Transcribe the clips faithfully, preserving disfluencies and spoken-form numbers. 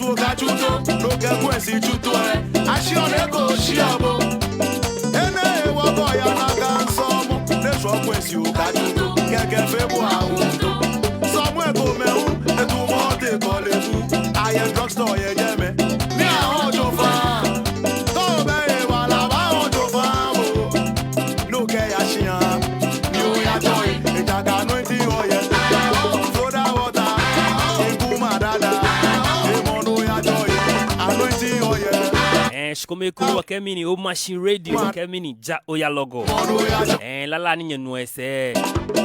Okatsuto, no kɛ kwɛnsi tsuto ɛ. Ashiɔ lɛ ko shiɔ bo. Enɛ hewɔ kɔya nakai sɔɔmɔ. Nɛ shwɔ kwɛnsi okatsuto. Kɛkɛ fe bo awuto. Sɔɔmɔ ekomɛi hu, etumɔ te kɔle bu. Ayɛ drugstore yɛ jɛmɛ. Ni ahɔɔ tsofa. Kɔ bɛ ewala bahɔɔ tsofa bo. No kɛya shia. Ni oya tsɔi. Ejaakɛ anointing oil. Florida water. Ekuma dada. Emɔ no oya tsɔi. Anointing oil. Eh, shikome ekoŋŋ wɔkɛɛ mɛni, Omashi Radio, wɔkɛɛ mɛni, ja oya lɔgɔ. Emɔ no oya tsɔi. Eh, lala ni nyɛnuɔ esɛɛ.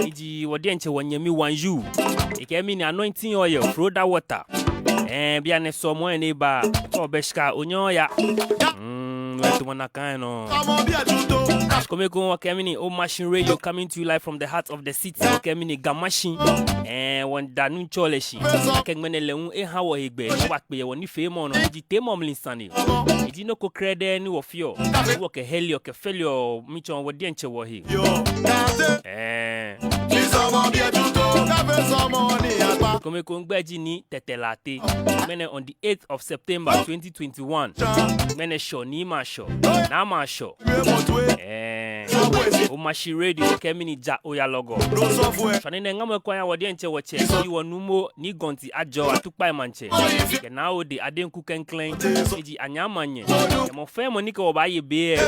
Eji wɔdiɛŋtsɛ wɔnyɛmi Wanyu. Ekɛɛ mɛni, anointing oil, Florida water. Eh, bianɛ sɔɔmɔ ɛ ni eba. Kɔ bɛ shika onyɛɛɛ oya. Mm, wɔtumɔ nakai nɔ. Shikome ekoŋŋ wɔkɛɛ mɛni, Omashi Radio coming to you live from the heart of the city. Wɔkɛɛ mɛni, Ga Mashi. Eh, wɔmiida Nuŋtsɔ lɛ shi. Akɛ ŋmɛnɛ lɛ hu eha wɔ hegbɛ. Wɔbakpe yɛ wɔnifeemɔ nɔ. Eji teemɔ mli sane. Eji nɔ ko krɛdɛɛ ni wɔfeɔ. Wɔkɛheliɔ, kɛfɛliɔ, mitsɔɔ wɔdiɛŋtsɛ wɔhe. Eh. Shikome ekoŋŋ migbɛi ji Nii Tɛtɛ Lartey. Ŋmɛnɛ on the eighth of September twenty twenty-one. Ŋmɛnɛ Shɔ, Niimɛi Ashɔ, Naamɛi Ashɔ. Eh. Omashi Radio, wɔkɛɛ mɛni, ja oya lɔgɔ. Shwane nɛɛ ŋamɔ ko aya wɔdiɛŋtsɛ wɔtsɛ, ni wɔnuumo, Nii Gɔnti Ajɔ, Atukpai Maŋtsɛ. Kɛ Naa Ode Adenku klɛŋklɛŋ. Eji Anyaa Manyɛ. Kɛ mɔ fɛɛ mɔ ni kɛ wɔ baaye be ɛ.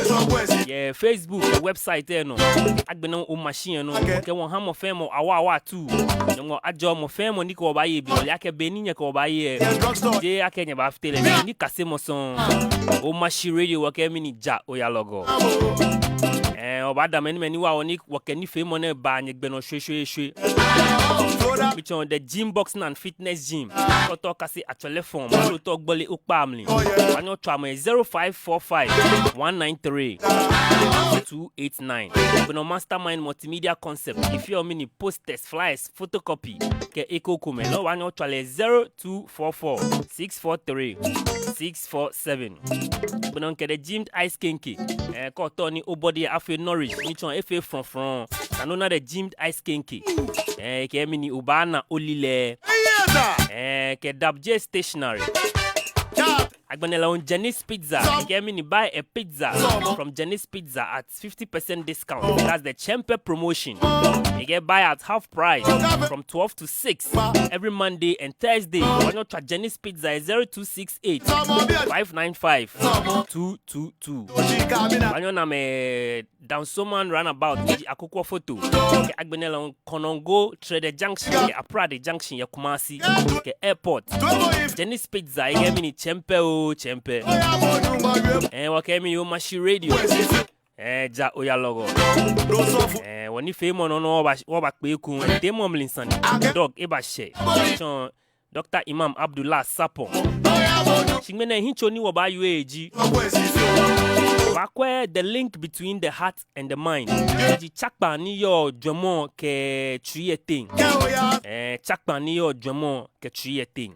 Yɛ Facebook, yɛ website ɛ nɔ. Agbɛnɛ Omashi ɛ nɔ. Kɛ wɔha mɔ fɛɛ mɔ awa awa atuu. Nyɔŋmɔ ajɔɔ mɔ fɛɛ mɔ ni kɛ wɔ baaye be. Wɔle akɛ be ni nyɛkɛ wɔ baaye ɛ, jeee akɛ nyɛbaafite lɛ. Nikasemɔ sɔŋŋ. Omashi Radio wɔkɛɛ mɛni, ja oya lɔgɔ. Eh, wɔbaada mɛi ni mɛi ni wa wɔ ni wɔkɛ nifeemɔ nɛɛ baa nyɛgbɛ nɔ shweshweeshwe. Mitsɔɔ The Gym Boxing and Fitness Gym. Kɛ otao okase atswele form, aloo otao ogbɔle okpaa mli. Obaanyɛ otswa amɛ zero five four five one nine three two eight nine. Agbɛnɛ Mastermind Multimedia Concept. Efeɔ mɛni, posters, flyers, photocopy kɛ ekrokomɛi. Loo obaanyɛ otswa lɛ zero two four four six four three six four seven. Agbɛnɛ kɛ The Gymmed Ice Kenkey. Eh, kɛ otao ni o body afee nourish, mitsɔɔ efee frɔŋfrɔŋ, na ona The Gymmed Ice Kenkey. Eh, ekɛɛ mɛni, obaana olilɛi. Eh, kɛ Dab J Stationery. Agbɛnɛ lɛ hu Jenny's Pizza. Ekɛɛ mɛni, buy a pizza from Jenny's Pizza at fifty percent discount. That's the Chempe promotion. Ekɛɛ buy at half price from twelve to six every Monday and Thursday. Obaanyɛ otswa Jenny's Pizza zero two six eight five nine five two two two. Obaanyɛ ona amɛ Dansoman Roundabout, eji Akukɔ Foto. Kɛ agbɛnɛ lɛ hu Konongo Trede Junction, kɛ Aprade Junction yɛ Kumasi, kɛ Airport. Jenny's Pizza, ekɛɛ mɛni, Chempe oo, Chempe. Eh, wɔkɛɛ mɛni, Omashi Radio. Eh, ja oya lɔgɔ. Eh, wɔnifeemɔ nɔ nɔŋŋ wɔba, wɔbakpe ekoŋŋ, eh, teemɔ mli sane. Doc ebashɛ. Tsɔɔ Doctor Imam Abdullah Sarpong. Shi ŋmɛnɛ hiɛtso ni wɔbaawie ji, wɔbaakwɛ the link between the heart and the mind. Eji tsakpaa ni yɔɔ jwɛŋmɔ kɛ tsui lɛ teŋ. Eh, tsakpaa ni yɔɔ jwɛŋmɔ kɛ tsui lɛ teŋ.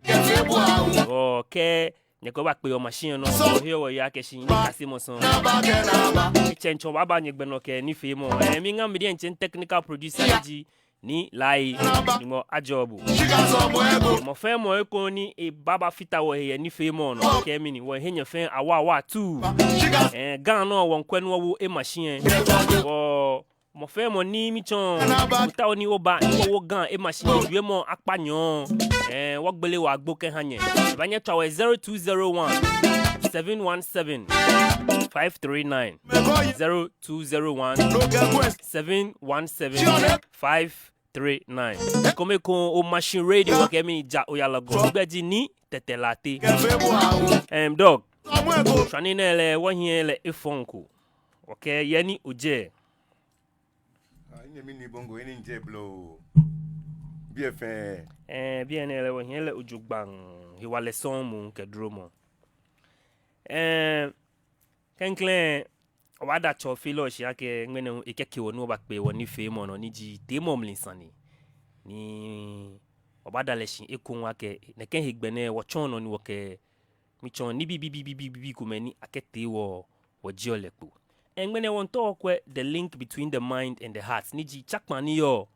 Ɔɔ, kɛ nyɛkɛ wɔbakpe yɛ Omashi ɛ nɔ, wɔheɔ wɔyeɔ akɛ shi, nikasemɔ sɔŋŋ. Etsɛŋ tsɔ wɔbaaba nyɛgbɛ nɔ kɛ nifeemɔ. Eh, mi ŋa mi diɛŋtsɛ technical producer ji Nii Lai, Nyɔŋmɔ ajɔɔ bo. Mɔ fɛɛ mɔ ekoŋŋ ni ebaaba fata wɔhe yɛ nifeemɔ nɔ, wɔkɛɛ mɛni, wɔhe nyɛ fɛɛ awa awa atuu. Eh, Ga nɔ wɔŋkwɛ ni wɔwo ema shi ɛ. Wɔ, mɔ fɛɛ mɔ ni mitsɔɔ, otao ni oba, ni wɔwo Ga ema shi, wiemɔ akpa nyɔɔŋ. Eh, wɔgbele wɔ agbo kɛha nyɛ. Obaanyɛ otswa wɔ zero two zero one seven one seven five three nine. Zero two zero one seven one seven five three nine. Shikome ekoŋŋ Omashi Radio, wɔkɛɛ mɛni, ja oya lɔgɔ. Migbɛi ji Nii Tɛtɛ Lartey. Em, Doc. Shwane nɛɛ lɛ, wɔhiɛ lɛ efɔŋ ko. Wɔkɛɛ yɛ ni ojɛ. Ah, minyɛmi Nii Bongo, he ni mijɛ bloo. Biɛ fɛɛ. Eh, biɛ nɛɛ lɛ, wɔhiɛ lɛ jogbaŋŋ. Hewalɛ sɔŋŋ moŋ kɛ duromɔ. Eh, klɛŋklɛŋ, wɔbaada Tsɔfelɔ shi akɛ ŋmɛnɛ hu ekɛke wɔ ni wɔbakpe wɔnifeemɔ nɔ ni ji teemɔ mli sane. Ni wɔbaada lɛ shi ekoŋŋ akɛ nɛkɛ hegbɛ nɛɛ wɔtsɔɔ nɔ ni wɔkɛ, mitsɔɔ nibii bibii komɛi ni akɛtee wɔ, wɔjieɔ lɛ kpo. Ŋmɛnɛ wɔmiitao wɔkwɛ the link between the mind and the heart, ni ji tsakpaa ni yɔɔ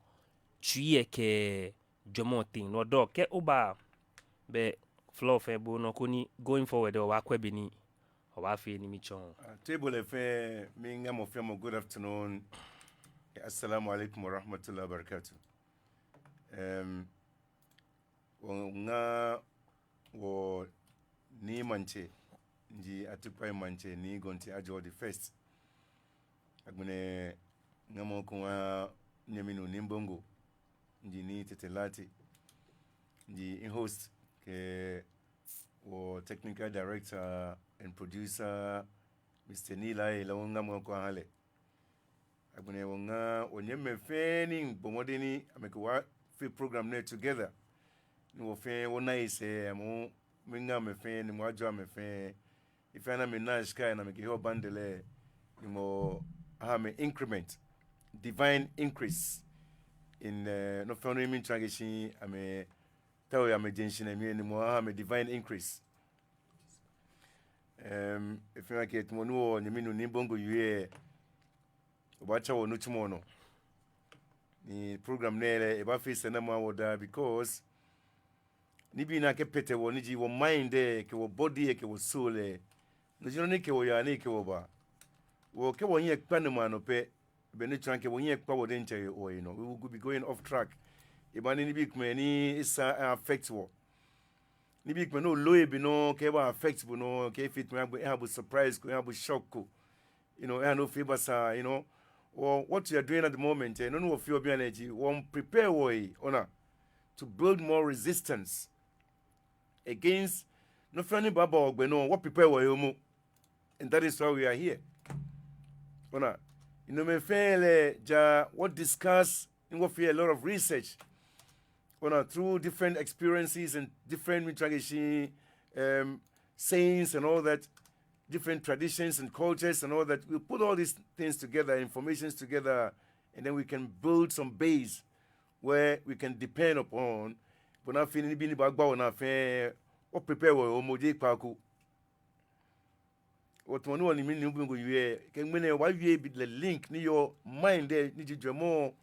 tsui lɛ kɛ jwɛŋmɔ teŋ. No Doc, kɛ oba, bɛ floor fɛɛ bo nɔ koni going forward lɛ wɔbaakwɛ bɔ ni wɔbaafee ni miitsɔɔ. Ah, table lɛ fɛɛ, miiŋa mɔ fɛɛ mɔ good afternoon. Assalamu alaikum wa rahmatullahi wa barakatuh. Em, wɔŋa wɔ Nii Maŋtsɛ, ni ji Atukpai Maŋtsɛ Nii Gonti Ajɔ the first. Agbɛnɛ ŋamɔ ko ŋa nyɛmi nuu Nii Bongo, ni ji Nii Tɛtɛ Lartey, ni ji mi-host, kɛ wɔ technical director and producer, Mister Nii Laryea, lɛ hu ŋamɔ ko aha lɛ. Agbɛnɛ wɔŋa wɔnyɛmimɛi fɛɛ ni bɔ mɔdɛŋ ni amɛkɛ wɔ fee program nɛɛ together. Ni wɔ fɛɛ wɔna he sɛɛ, amɛ hu miiŋa amɛ fɛɛ, Nyɔŋmɔ ajɔɔ amɛ fɛɛ. He fɛɛ he ni amɛnaa shika ni amɛkɛheɔ bundle lɛ, Nyɔŋmɔ aha amɛ increment, divine increase in, eh, nɔ fɛɛ nɔ ni miitsɔɔ akɛ shi amɛtaoɔ yɛ amɛjeŋ shihilɛ mli lɛ, Nyɔŋmɔ aha amɛ divine increase. Em, efeɔ mi akɛ tamɔ nɔ ni wɔnyɛmi nuu Nii Bongo wie lɛ, obaatsa wɔ nitsumɔ nɔ. Ni program nɛɛ lɛ, ebaafee sɛɛnamɔ aha wɔ daa because nibii ni akɛkpɛtɛ wɔ, ni ji wɔ mind lɛ, kɛ wɔ body lɛ, kɛ wɔ soul lɛ, no ji nɔ ni kɛ wɔ yaa, ni kɛ wɔ baa. Wɔ kɛ wɔhiɛ kpa nɔ ma nɔ pɛ, be ni tsɔɔ akɛ wɔhiɛ kpa wɔ diɛŋtsɛ wɔhe nɔ, we will be going off track. Ebaa ni nibii komɛi ni esaaa affect wɔ. Nibii komɛi ni olooɔ ebi nɔ, kɛ ebaa affect bo nɔ, kɛ efee tamɔ eha bo surprise ko, eha bo shock ko. You know, eha ni ofee basaa, you know. Or what you are doing at the moment, eh, nɔ ni wɔfeɔ bianɛ lɛ ji, wɔmiiprepare wɔhe, ona, to build more resistance against nɔ fɛɛ nɔ ni baaba wɔgbɛ nɔ, wɔprepare wɔhe momo. And that is why we are here. Ona, enɛɛmɛi fɛɛ lɛ ja wɔ-discuss, ni wɔfee a lot of research. Ona, through different experiences and different, miitsɔɔ akɛ shi, um, sayings and all that, different traditions and cultures and all that. We put all these things together, informations together, and then we can build some base where we can depend upon. Bɔ ni afee ni nibii ni baagba wɔ naa fɛɛ, wɔprepare wɔhe momo, jeee kpaako. Wɔ tamɔ nɔ ni wɔnyɛmi nuu Nii Bongo wie lɛ, kɛ ŋmɛnɛ wɔbaawie bit lɛ link ni yɔɔ mind lɛ ni ji jwɛŋmɔ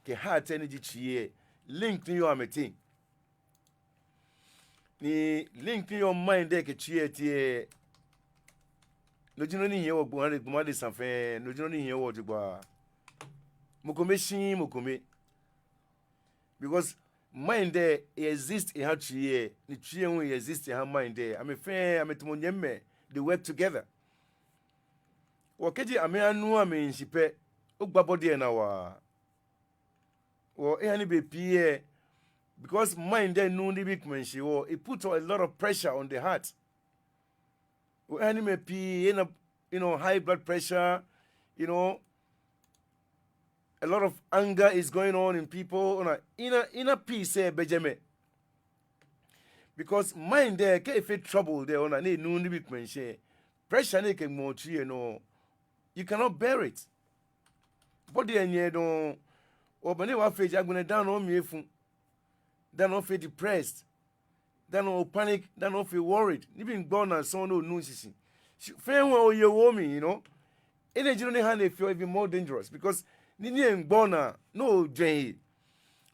kɛ heart lɛ ni ji tsui lɛ. Link ni yɔɔ amɛteŋ. Ni link ni yɔɔ mind lɛ kɛ tsui lɛ teŋ lɛ, no ji nɔ ni hiɛ wɔ gbɔmɔ adesa fɛɛ, no ji nɔ ni hiɛ wɔ jogbaŋŋ. Mɔ kome shiii mɔ kome. Because mind lɛ, e-exist eha tsui lɛ, ni tsui lɛ hu e-exist eha mind lɛ. Amɛ fɛɛ, amɛ tamɔ nyɛmimɛi, they work together. Wɔ kɛji amɛyanuuu amɛhe shishi pɛ, ogba body lɛ naa waa. Wɔ eha ni bei pii lɛ, because mind lɛ nuuu nibii komɛi shishi hewɔ, it put a lot of pressure on the heart. Wɔ eha ni mɛi pii ena, you know, high blood pressure, you know, a lot of anger is going on in people. Ona, inner, inner peace lɛ bɛ jɛmɛ. Because mind lɛ, kɛ efee trouble lɛ, ona, ni enuuu nibii komɛi shishi lɛ, pressure ni ekɛŋmɛɔ tsui lɛ nɔ, you cannot bear it. Body lɛ nyɛɛɛ dɔŋŋ. Obaanyɛ obaafee ja agbɛnɛ dani omli efu, dani ofee depressed, dani o-panic, dani ofee worried. Nibii miigba onaa sɔŋŋ ni onuuu shishi. Shi fɛɛ hu oye wo mli, you know. Enɛ ji nɔ ni haa ni efeɔ even more dangerous because nii ni miigba onaa ni ojwɛŋ he,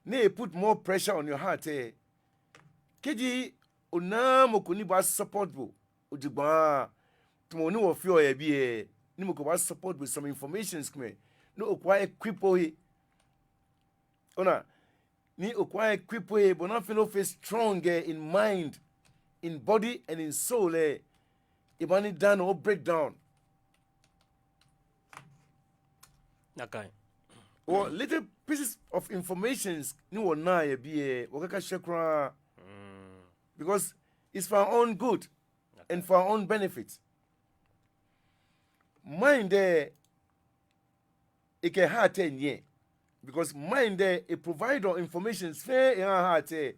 ni e-put more pressure on your heart lɛ, kɛji onaaa mɔ ko ni baa-support bo jogbaŋŋ, tamɔ nɔ ni wɔfeɔ yɛ biɛ lɛ, ni mɔ ko baa-support bo with some informations komɛi, ni okɛbaa-equip ohe. Ona, ni okɛbaa-equip ohe bɔ ni afee ni ofee strong lɛ in mind, in body and in soul lɛ, ebaa ni dani o-break down. Nakai. Wɔ little pieces of informations ni wɔnaa yɛ biɛ lɛ, wɔkakashɛ kwraa. Mm. Because it's for our own good and for our own benefit. Mind lɛ, ekɛ heart lɛ nyiɛ. Because mind lɛ, e-provide-ɔ informations fɛɛ ehaa heart lɛ.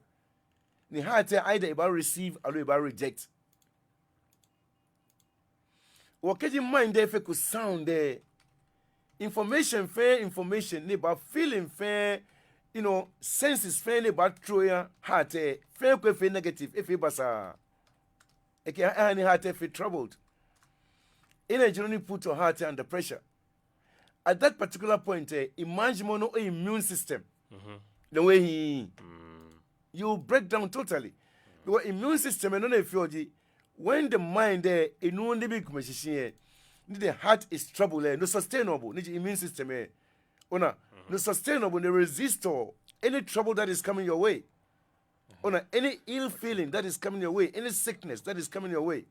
Ni heart lɛ either ebaa-receive aloo ebaa-reject. Wɔ kɛji mind lɛ feko sound lɛ, information fɛɛ information ni baa, feeling fɛɛ, you know, senses fɛɛ ni baa-through eha heart lɛ, fɛɛ ko efee negative, efee basaa. Ekɛ, ehaa ni heart lɛ fee troubled. Enɛ ji nɔ ni put your heart under pressure. At that particular point lɛ, imagine mɔ nɔ immune system. Mhm. Then when he, mm, you break down totally. Because immune system lɛ nɔ ni efeɔ ji, when the mind lɛ enuuu nibii komɛi shishi lɛ, ni the heart is troubled lɛ, no sustain ɔ bo, ni ji immune system lɛ. Ona, no sustain ɔ bo, no resist ɔ any trouble that is coming your way. Ona, any ill feeling that is coming your way, any sickness that is coming your way.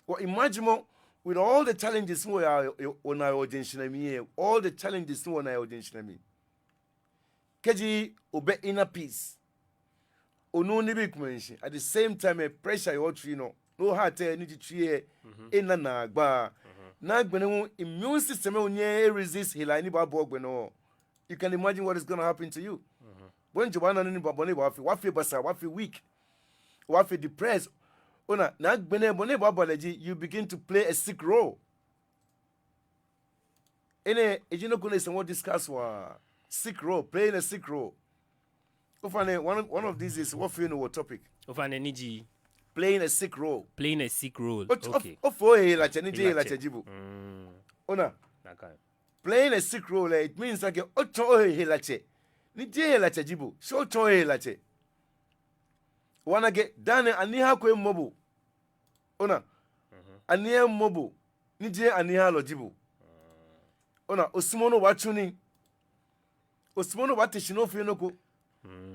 Wɔ imagine mɔ, with all the challenges ni wɔya, wɔnaa yɛ wɔjeŋ shihilɛ mli lɛ, all the challenges ni wɔnaa yɛ wɔjeŋ shihilɛ mli. Kɛji obɛ inner peace, onuuu nibii komɛi shishi, at the same time lɛ pressure yɛ otsui nɔ, no heart lɛ ni ji tsui lɛ, ena naagba. Ni agbɛnɛ hu immune system lɛ hu nyɛɛɛ e-resist helai ni baaba ogbɛ nɔ. You can imagine what is gonna happen to you. Bɔ ni obaana nɔ ni ba, bɔ ni obaafee, obaafee basaa, obaafee weak, obaafee depressed. Ona, ni agbɛnɛ bɔ ni baaba lɛ ji, you begin to play a sick role. Enɛ, eji nɔ ko ni esa ni wɔ-discuss waa, sick role, playing a sick role. Ofainɛ, one, one of these days, wɔfee no wɔ topic. Ofainɛ ni ji playing a sick role. Playing a sick role. O-, o-, okay. Ofee ohe helatsɛ, ni jeee helatsɛ ji bo. Mm. Ona. Nakai. Playing a sick role, eh, it means akɛ otsɔ ohe helatsɛ, ni jeee helatsɛ ji bo, shi otsɔ ohe helatsɛ. Obaana akɛ daa nɛɛ aniihako emɔ bo. Ona, aniiha emɔ bo, ni jeee aniihalɔ ji bo. Ona, osumɔɔ ni obaatsu nii, osumɔɔ ni obaate shi ni ofee nɔ ko.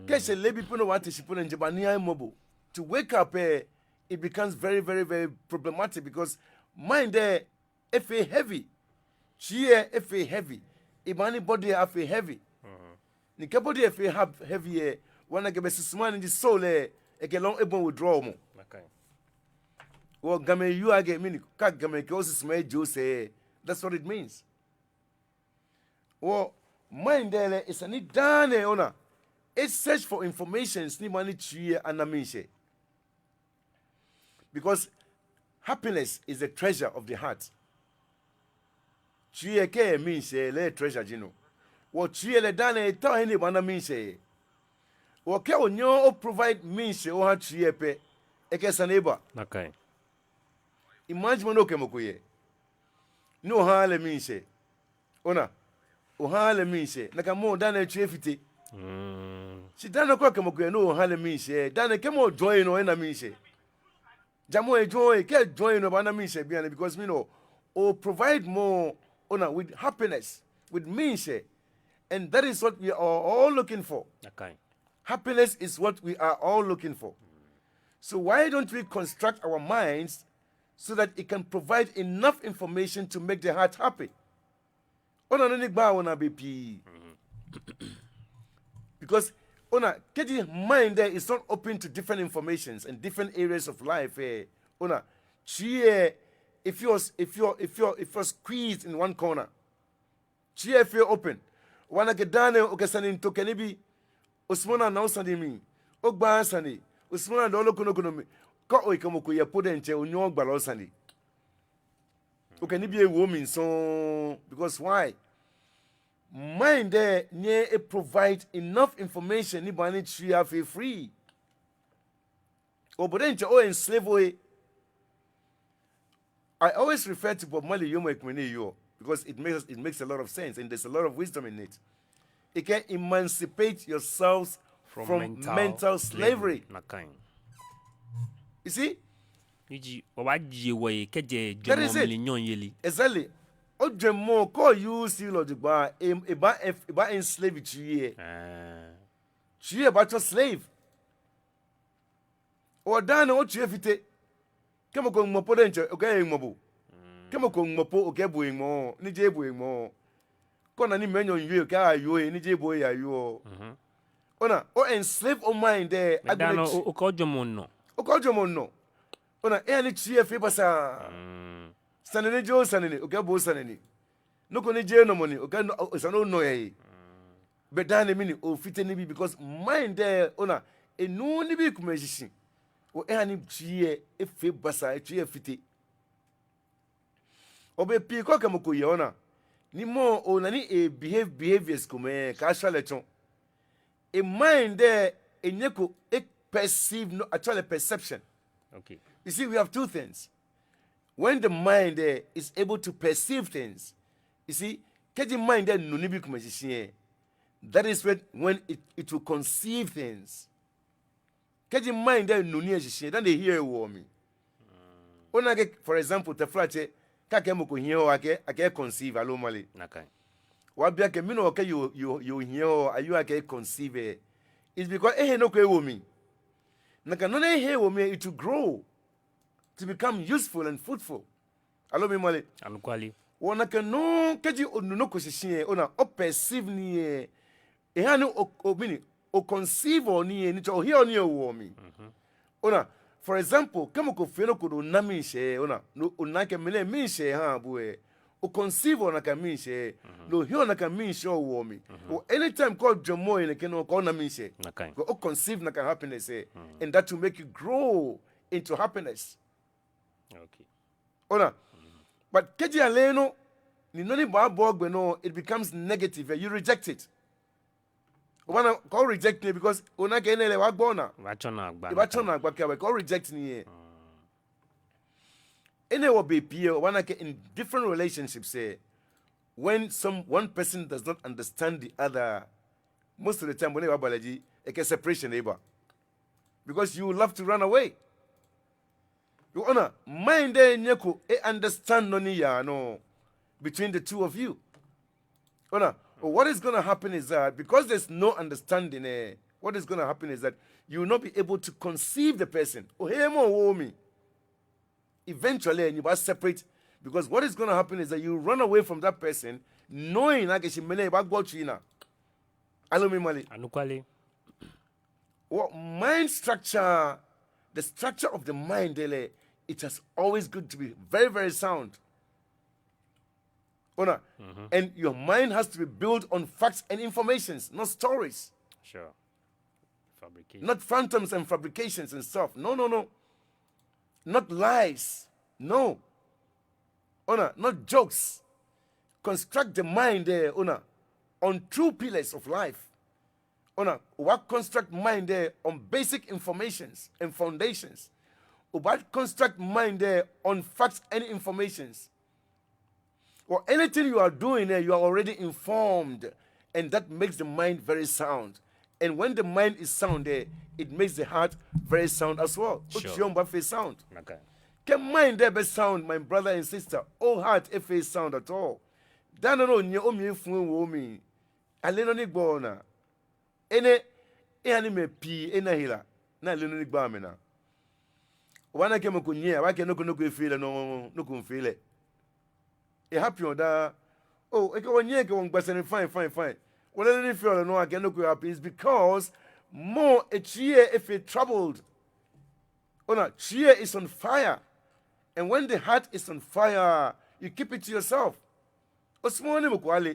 Kɛ eshɛ leebi po ni obaate shi po lɛ, ni ji bo aniiha emɔ bo. To wake up, eh, it becomes very, very, very problematic because mind lɛ efee heavy. Tsui lɛ efee heavy. Ebaaha ni body lɛ afee heavy. Ni kɛ body lɛ fee ha-, heavy lɛ, obaana akɛ bɛ susuma ni ji soul lɛ, ekɛ lɔŋ ebɔi withdraw mɔ. Nakai. Wɔ Gamɛi yɔɔ akɛ mɛni, kɛ Gamɛi kɛɛ osusuma ejɛ osɛɛ, that's what it means. Wɔ mind lɛ, esa ni daa nɛɛ ona, e-search for informations ni baaha ni tsui lɛ ana miishɛɛ. Because happiness is the treasure of the heart. Tsui lɛ kɛ miishɛɛ lɛ, treasure ji no. Wɔ tsui lɛ daa nɛɛ etao he ni ebaana miishɛɛ. Wɔ kɛ onyɛɛɛ o-provide miishɛɛ oha tsui lɛ pɛ, ekɛ sane eba. Nakai. Imagine mɔ ni okɛ mɔ ko yɛ, ni ohaaa lɛ miishɛɛ. Ona, ohaaa lɛ miishɛɛ, nakai mɔ daa nɛɛ etsui efite. Shi daa nɛɛ kɛ okɛ mɔ ko yɛ ni oha lɛ miishɛɛ, daa nɛɛ kɛ mɔ jwɛŋ enɔ ena miishɛɛ. Ja mɔ ejwɛŋ, kɛ ejwɛŋ enɔ ebaana miishɛɛ bianɛ, because mɛni, o-provide mɔ, ona, with happiness, with miishɛɛ. And that is what we are all looking for. Nakai. Happiness is what we are all looking for. So why don't we construct our minds so that it can provide enough information to make the heart happy? Ona nɔ ni gbaa wɔnaa bei pii. Because, ona, kɛji mind lɛ is not open to different informations and different areas of life, eh, ona, tsui lɛ, if you're, if you're, if you're, if you're squeezed in one corner, tsui lɛ efee open. Obaana akɛ daa nɛɛ okɛ sane miito kɛ nibii. Osumɔɔ ni ana osane mli. Ogbaaa sane. Osumɔɔ ni ada oloko nɔ ko nɔ mli. Kɛ okɛ mɔ ko yɛ po diɛŋtsɛ, onyɛŋ ogba lɛ osane. Okɛ nibii ewo omli sɔŋŋ. Because why? Mind lɛ nyɛɛɛ e-provide enough information ni baaha ni tsui lɛ afee free. Bo diɛŋtsɛ o-enslave ohe. I always refer to Bob Marley wiemɔi komɛi ni eyɔɔ, because it makes, it makes a lot of sense and there's a lot of wisdom in it. Ekɛɛ, emancipate yourselves from mental slavery. Nakai. You see? Ni ji, wɔbaajie wɔhe kɛjɛ jwɛŋmɔ mli nyɔŋyeli. Exactly. Ojwɛŋmɔ, kɛ o-use lɛ jogbaŋŋ, e, ebaa, ebaa-enslave tsui lɛ. Tsui lɛ baatsɔ slave. Wɔ daa nɛɛ otsui efite. Kɛ mɔ ko ŋmɔ po diɛŋtsɛ, okɛɛ eŋmɔ bo. Kɛ mɔ ko ŋmɔ po, okɛɛ bo eŋmɔɔ, ni jeee bo eŋmɔɔ. Kɛ ona ni mɛi enyɔ miiwie, okɛɛ ayoo, ni jeee bo eyayoo. Ona, o-enslave o-mind lɛ. Daa nɛɛ, okɛ ojwɛŋmɔ nɔ. Okɛ ojwɛŋmɔ nɔ. Ona, eha ni tsui lɛ efee basaa. Sane ni jeee osane ni, okɛɛ bo osane ni. Nɔ ko ni jeee onɔ mɔ ni, okɛɛ nɔ, o, esa ni onɔ yɛ he. Bɛ daa nɛɛ mɛni, ofite nibii, because mind lɛ, ona, enuuu nibii komɛi shishi. Wɔ eha ni tsui lɛ efee basaa, etsui lɛ efite. Wɔ bei pii kɛ okɛ mɔ ko yɛ, ona, ni mɔ, ona ni e-behave behaviors komɛi, kaashwa lɛ tsɔ. E-mind lɛ, enyɛko e-perceive nɔ, actually perception. Okay. You see, we have two things. When the mind, eh, is able to perceive things, you see, kɛji mind lɛ nu nibii komɛi shishi lɛ, that is when, when it, it will conceive things. Kɛji mind lɛ nu nii lɛ shishi lɛ, dani ehiɛ ewo mli. Ona akɛ, for example, taflatsɛ, kɛ akɛɛ mɔ ko hiɛ hɔ, akɛɛ, akɛɛ conceive, aloo male. Nakai. Obabi akɛ mɛni hewɔ kɛ yoo, yoo, yoo hiɛ hɔ, ayoo akɛɛ conceive lɛ. It's because ehe nɔ ko ewo mli. Nakai nɔ ni ehe ewo mli lɛ, it will grow to become useful and fruitful. Aloo mimale? Anɔkwale. Ona akɛ nɔ, kɛji onu nɔ ko shishi lɛ, ona, o-perceive nii lɛ, ehaa ni o, o mɛni, o-conceive-ɔ nii lɛ, ni tsɔɔ ohiɛɔ nii lɛ owoɔ mli. Mhm. Ona, for example, kɛ mɔ ko fee nɔ ko ni ona miishɛɛ, ona, ni ona akɛ mɛnɛ miishɛɛ ehaa bo lɛ, o-conceive-ɔ nakai miishɛɛ, mhm, ni ohiɛɔ nakai miishɛɛ owoɔ mli. Mhm. Or anytime kɛ ojwɛŋmɔ yɛ nɛkɛ nɔ, kɛ ona miishɛɛ. Nakai. Kɛ o-conceive nakai happiness lɛ, mhm, and that will make you grow into happiness. Okay. Ona. But kɛji ale nɔ, ni nɔ ni baaba ogbɛ nɔ, it becomes negative, eh, you reject it. Obaana akɛ o-reject nii lɛ because ona akɛ enɛ lɛ ebaagbo onaa. Ebaatsɔ naagba. Ebaatsɔ naagba kɛ, kɛ o-reject nii lɛ. Mm. Enɛ hewɔ bei pii lɛ, obaana akɛ in different relationships lɛ, when some, one person does not understand the other, most of the time, bɔ ni ebaaba lɛ ji, ekɛ separation lɛ eba. Because you will love to run away. You, ona, mind lɛ nyɛko e-understand nɔ ni yaa nɔ between the two of you. Ona, what is gonna happen is that because there's no understanding, eh, what is gonna happen is that you will not be able to conceive the person. Oheee mɔ owooo mli. Eventually, eh, nyɛbaa-separate, because what is gonna happen is that you run away from that person, knowing akɛ shi mɛnɛ ebaagbo otsui naa. Aloo mimale? Anɔkwale. Wɔ mind structure, the structure of the mind lɛ, it has always got to be very, very sound. Ona, mhm, and your mind has to be built on facts and informations, not stories. Sure. Fabrication. Not phantoms and fabrications and stuff. No, no, no. Not lies. No. Ona, not jokes. Construct the mind lɛ, ona, on true pillars of life. Ona, obaa-construct mind lɛ on basic informations and foundations. Obaa-construct mind lɛ on facts and informations. Or anything you are doing, eh, you are already informed, and that makes the mind very sound. And when the mind is sound, eh, it makes the heart very sound as well. Sure. Otsiɔ mli baafee sound. Okay. Kɛ mind lɛ bɛ sound, my brother and sister, o-heart efeee sound at all. Daa nɛɛ nɔŋŋ ni omli efu ewo mli. Aleee nɔ ni gbaa onaa. Enɛ eha ni mɛi pii ena hela ni aleee nɔ ni gbaa amɛnaa. Obaana akɛ mɔ ko nyiɛ, abaakɛɛ nɔ ko nɔ ko efee lɛ, nɔ, nɔ ko miifee lɛ. E-happen-ɔ daa. Oh, ekɛ wɔ nyiɛ, ekɛ wɔ miigba sane fine, fine, fine. Wɔleee nɔ ni feɔ lɛ, no akɛ nɔ ko e-happen. It's because mɔ lɛ etsui lɛ efee troubled. Ona, tsui lɛ is on fire. And when the heart is on fire, you keep it to yourself. Osumɔɔɔ ni mɔ ko ale.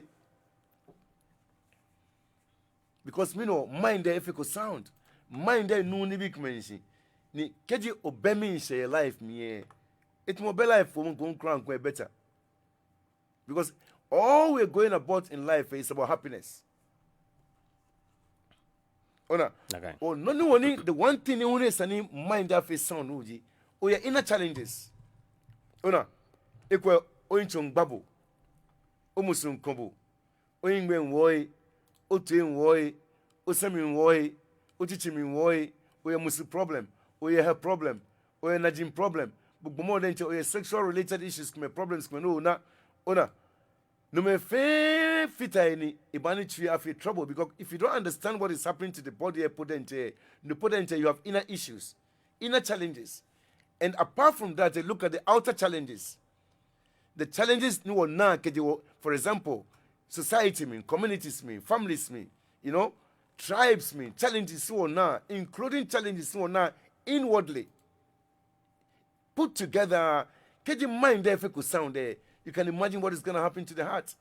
Because mɛni hewɔ, mind lɛ efeko sound. Mind lɛ enuuu nibii komɛi ashishi. Ni kɛji obɛ miishɛɛ yɛ life mli lɛ, etamɔ obɛ life fɔmɔ ko kwraa, kwraa better. Because all we're going about in life is about happiness. Ona? Okay. Nɔ hewɔ ni, the one thing ni hu ni esa ni mind afee sound hu ji oyɛ inner challenges. Ona? Ekolɛ oyitso miigba bo, omusu miikɔ bo, ohiŋmɛi miiwo bo, otoi miiwo bo, osɛɛ mli miiwo bo, otsitsi mli miiwo bo, oyɛ musu problem, oyɛ hɛ problem, oyɛ naji problem, bo gbɔmɔ diɛŋtsɛ oyɛ sexual related issues komɛi, problems komɛi ni ona, ona. Nomɛi fɛɛ fata he ni ebaaha ni tsui afee trouble, because if you don't understand what is happening to the body lɛ po diɛŋtsɛ, no po diɛŋtsɛ you have inner issues, inner challenges. And apart from that, eh, look at the outer challenges. The challenges ni wɔnaa kɛjɛ wɔ, for example, society mli, communities mli, families mli, you know, tribes mli, challenges ni wɔnaa, including challenges ni wɔnaa inwardly. Put together, kɛji mind lɛ efeko sound lɛ, you can imagine what is gonna happen to the heart.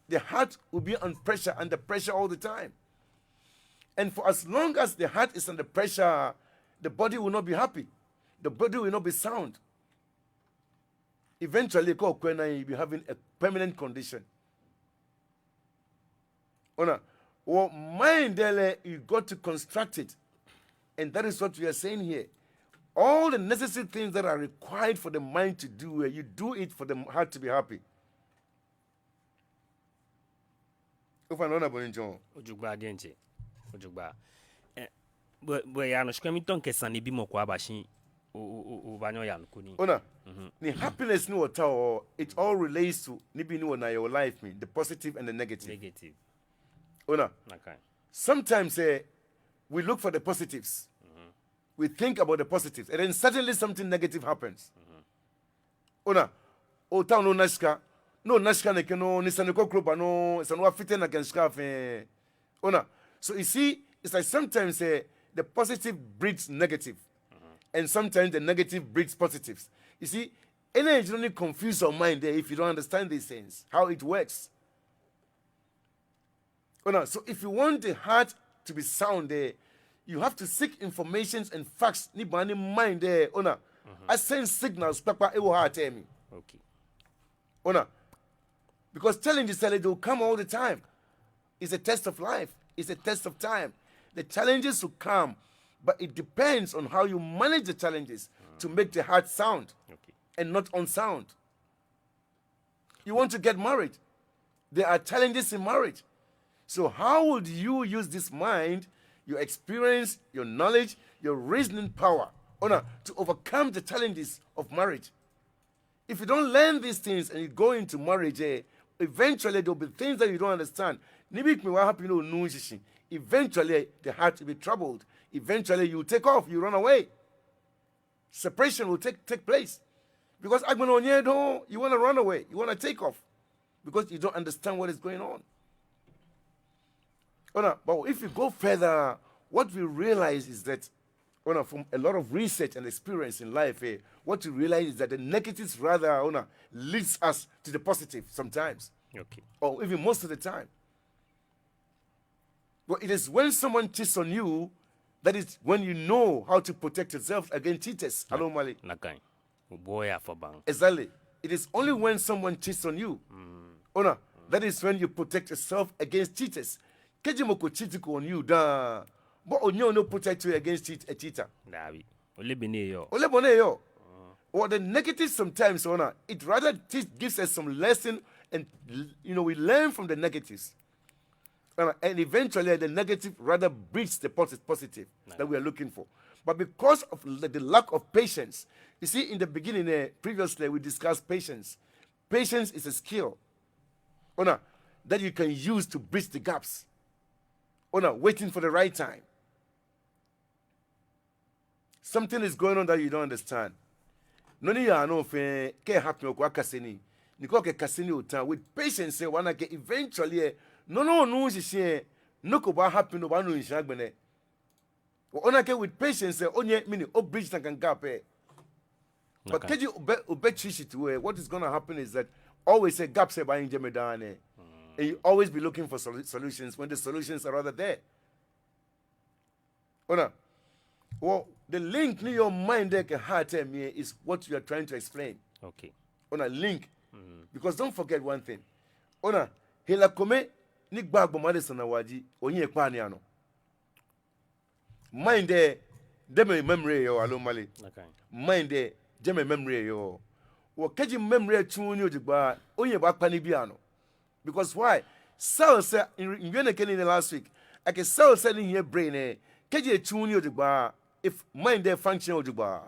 The heart will be on pressure, under pressure all the time. And for as long as the heart is under pressure, the body will not be happy. The body will not be sound. Eventually, kɛ okwɛ naa, you'll be having a permanent condition. Ona, wɔ mind lɛ, you got to construct it. And that is what we are saying here. All the necessary things that are required for the mind to do, eh, you do it for the heart to be happy. Ofainɛ, ona bɔ ni mitsɔɔ? Ojogbaŋŋ diɛŋtsɛ. Ojogbaŋŋ. Eh, Bo, bo ya nɔ, shi kɛ mitao mikɛ sanebimɔ ko aba shi, o, o, o, obaanyɛ oya nɔ ko nii. Ona, ni happiness ni wɔtaoɔ, it all relates to nibii ni wɔnaa yɛ wɔ life mli, the positive and the negative. Negative. Ona, sometimes, eh, we look for the positives. We think about the positives, and then suddenly something negative happens. Ona, otao ni ona shika, ni ona shika nɛkɛ nɔŋŋ, ni sane kroko ba nɔŋŋ, esa ni wɔfite nakai shika fɛɛ. Ona, so you see, it's like sometimes, eh, the positive breeds negative, and sometimes the negative breeds positives. You see, enɛ ji nɔ ni confuse your mind there if you don't understand these things, how it works. Ona, so if you want the heart to be sound there, you have to seek informations and facts ni baaha ni mind there, ona, a send signals kpakpa ewo heart lɛ mli. Okay. Ona, because challenges, they will come all the time. It's a test of life. It's a test of time. The challenges will come, but it depends on how you manage the challenges to make the heart sound and not unsound. You want to get married. There are challenges in marriage. So how would you use this mind, your experience, your knowledge, your reasoning power, ona, to overcome the challenges of marriage? If you don't learn these things and you go into marriage, eh, eventually there will be things that you don't understand. Nibii komɛi baa happen ni onuuu shishi. Eventually, the heart will be troubled. Eventually, you take off, you run away. Separation will take, take place. Because agbɛnɛ onyɛɛɛ dɔŋŋ, you wanna run away, you wanna take off. Because you don't understand what is going on. Ona, but if you go further, what we realize is that, ona, from a lot of research and experience in life, eh, what you realize is that the negatives rather, ona, leads us to the positive sometimes. Okay. Or even most of the time. But it is when someone cheats on you, that is when you know how to protect yourself against cheaters. Aloo male? Nakai. Obuaa afɔbaŋ. Exactly. It is only when someone cheats on you, ona, that is when you protect yourself against cheaters. Kɛji mɔ ko cheat ko on you daa, bo onyɛŋ ni o protect you against cheat, a cheater? Dabi. Ole bɔ ni eyɔɔ. Ole bɔ ni eyɔɔ. Or the negative sometimes, ona, it rather teach, gives us some lesson, and, you know, we learn from the negatives. And, and eventually, the negative rather breeds the posi-, positive that we are looking for. But because of the, the lack of patience, you see, in the beginning, eh, previously, we discussed patience. Patience is a skill, ona, that you can use to bridge the gaps. Ona, waiting for the right time. Something is going on that you don't understand. Nɔ ni yaa nɔ fɛɛ, kɛ e happen, okɔ akase nii. Ni kɛ okɛkase nii otã, with patience lɛ, obaana akɛ eventually lɛ, nɔ ni onuuu shishi lɛ, nɔ ko baa happen, obaanu shishi agbɛnɛ. Ona akɛ with patience lɛ, onyɛ mɛni, o bridge nakai gap lɛ. But kɛji obɛ, obɛtsi shi too lɛ, what is gonna happen is that always lɛ gaps lɛ baahi jɛmɛ daa nɛɛ. And you always be looking for solu-, solutions when the solutions are rather there. Ona, well, the link ni yɔɔ mind lɛ kɛ heart lɛ mli lɛ is what you are trying to explain. Okay. Ona, link. Because don't forget one thing. Ona, hela kome ni gbaa gbɔmɔ adesa naa waa ji, ohiɛ kpaa nii anɔ. Mind lɛ, jɛmɛ memory lɛ yɔɔ, aloo male? Mind lɛ, jɛmɛ memory lɛ yɔɔ. Well, kɛji memory lɛ tsuuu nii ojogbaŋŋ, ohiɛ baakpa nibii anɔ. Because why? Cells lɛ, in, in, miwie nɛkɛ nii nɛɛ last week. Akɛ cells lɛ ni hiɛ brain lɛ, kɛji etsuuu nii ojogbaŋŋ, if mind lɛ function ojogbaŋŋ,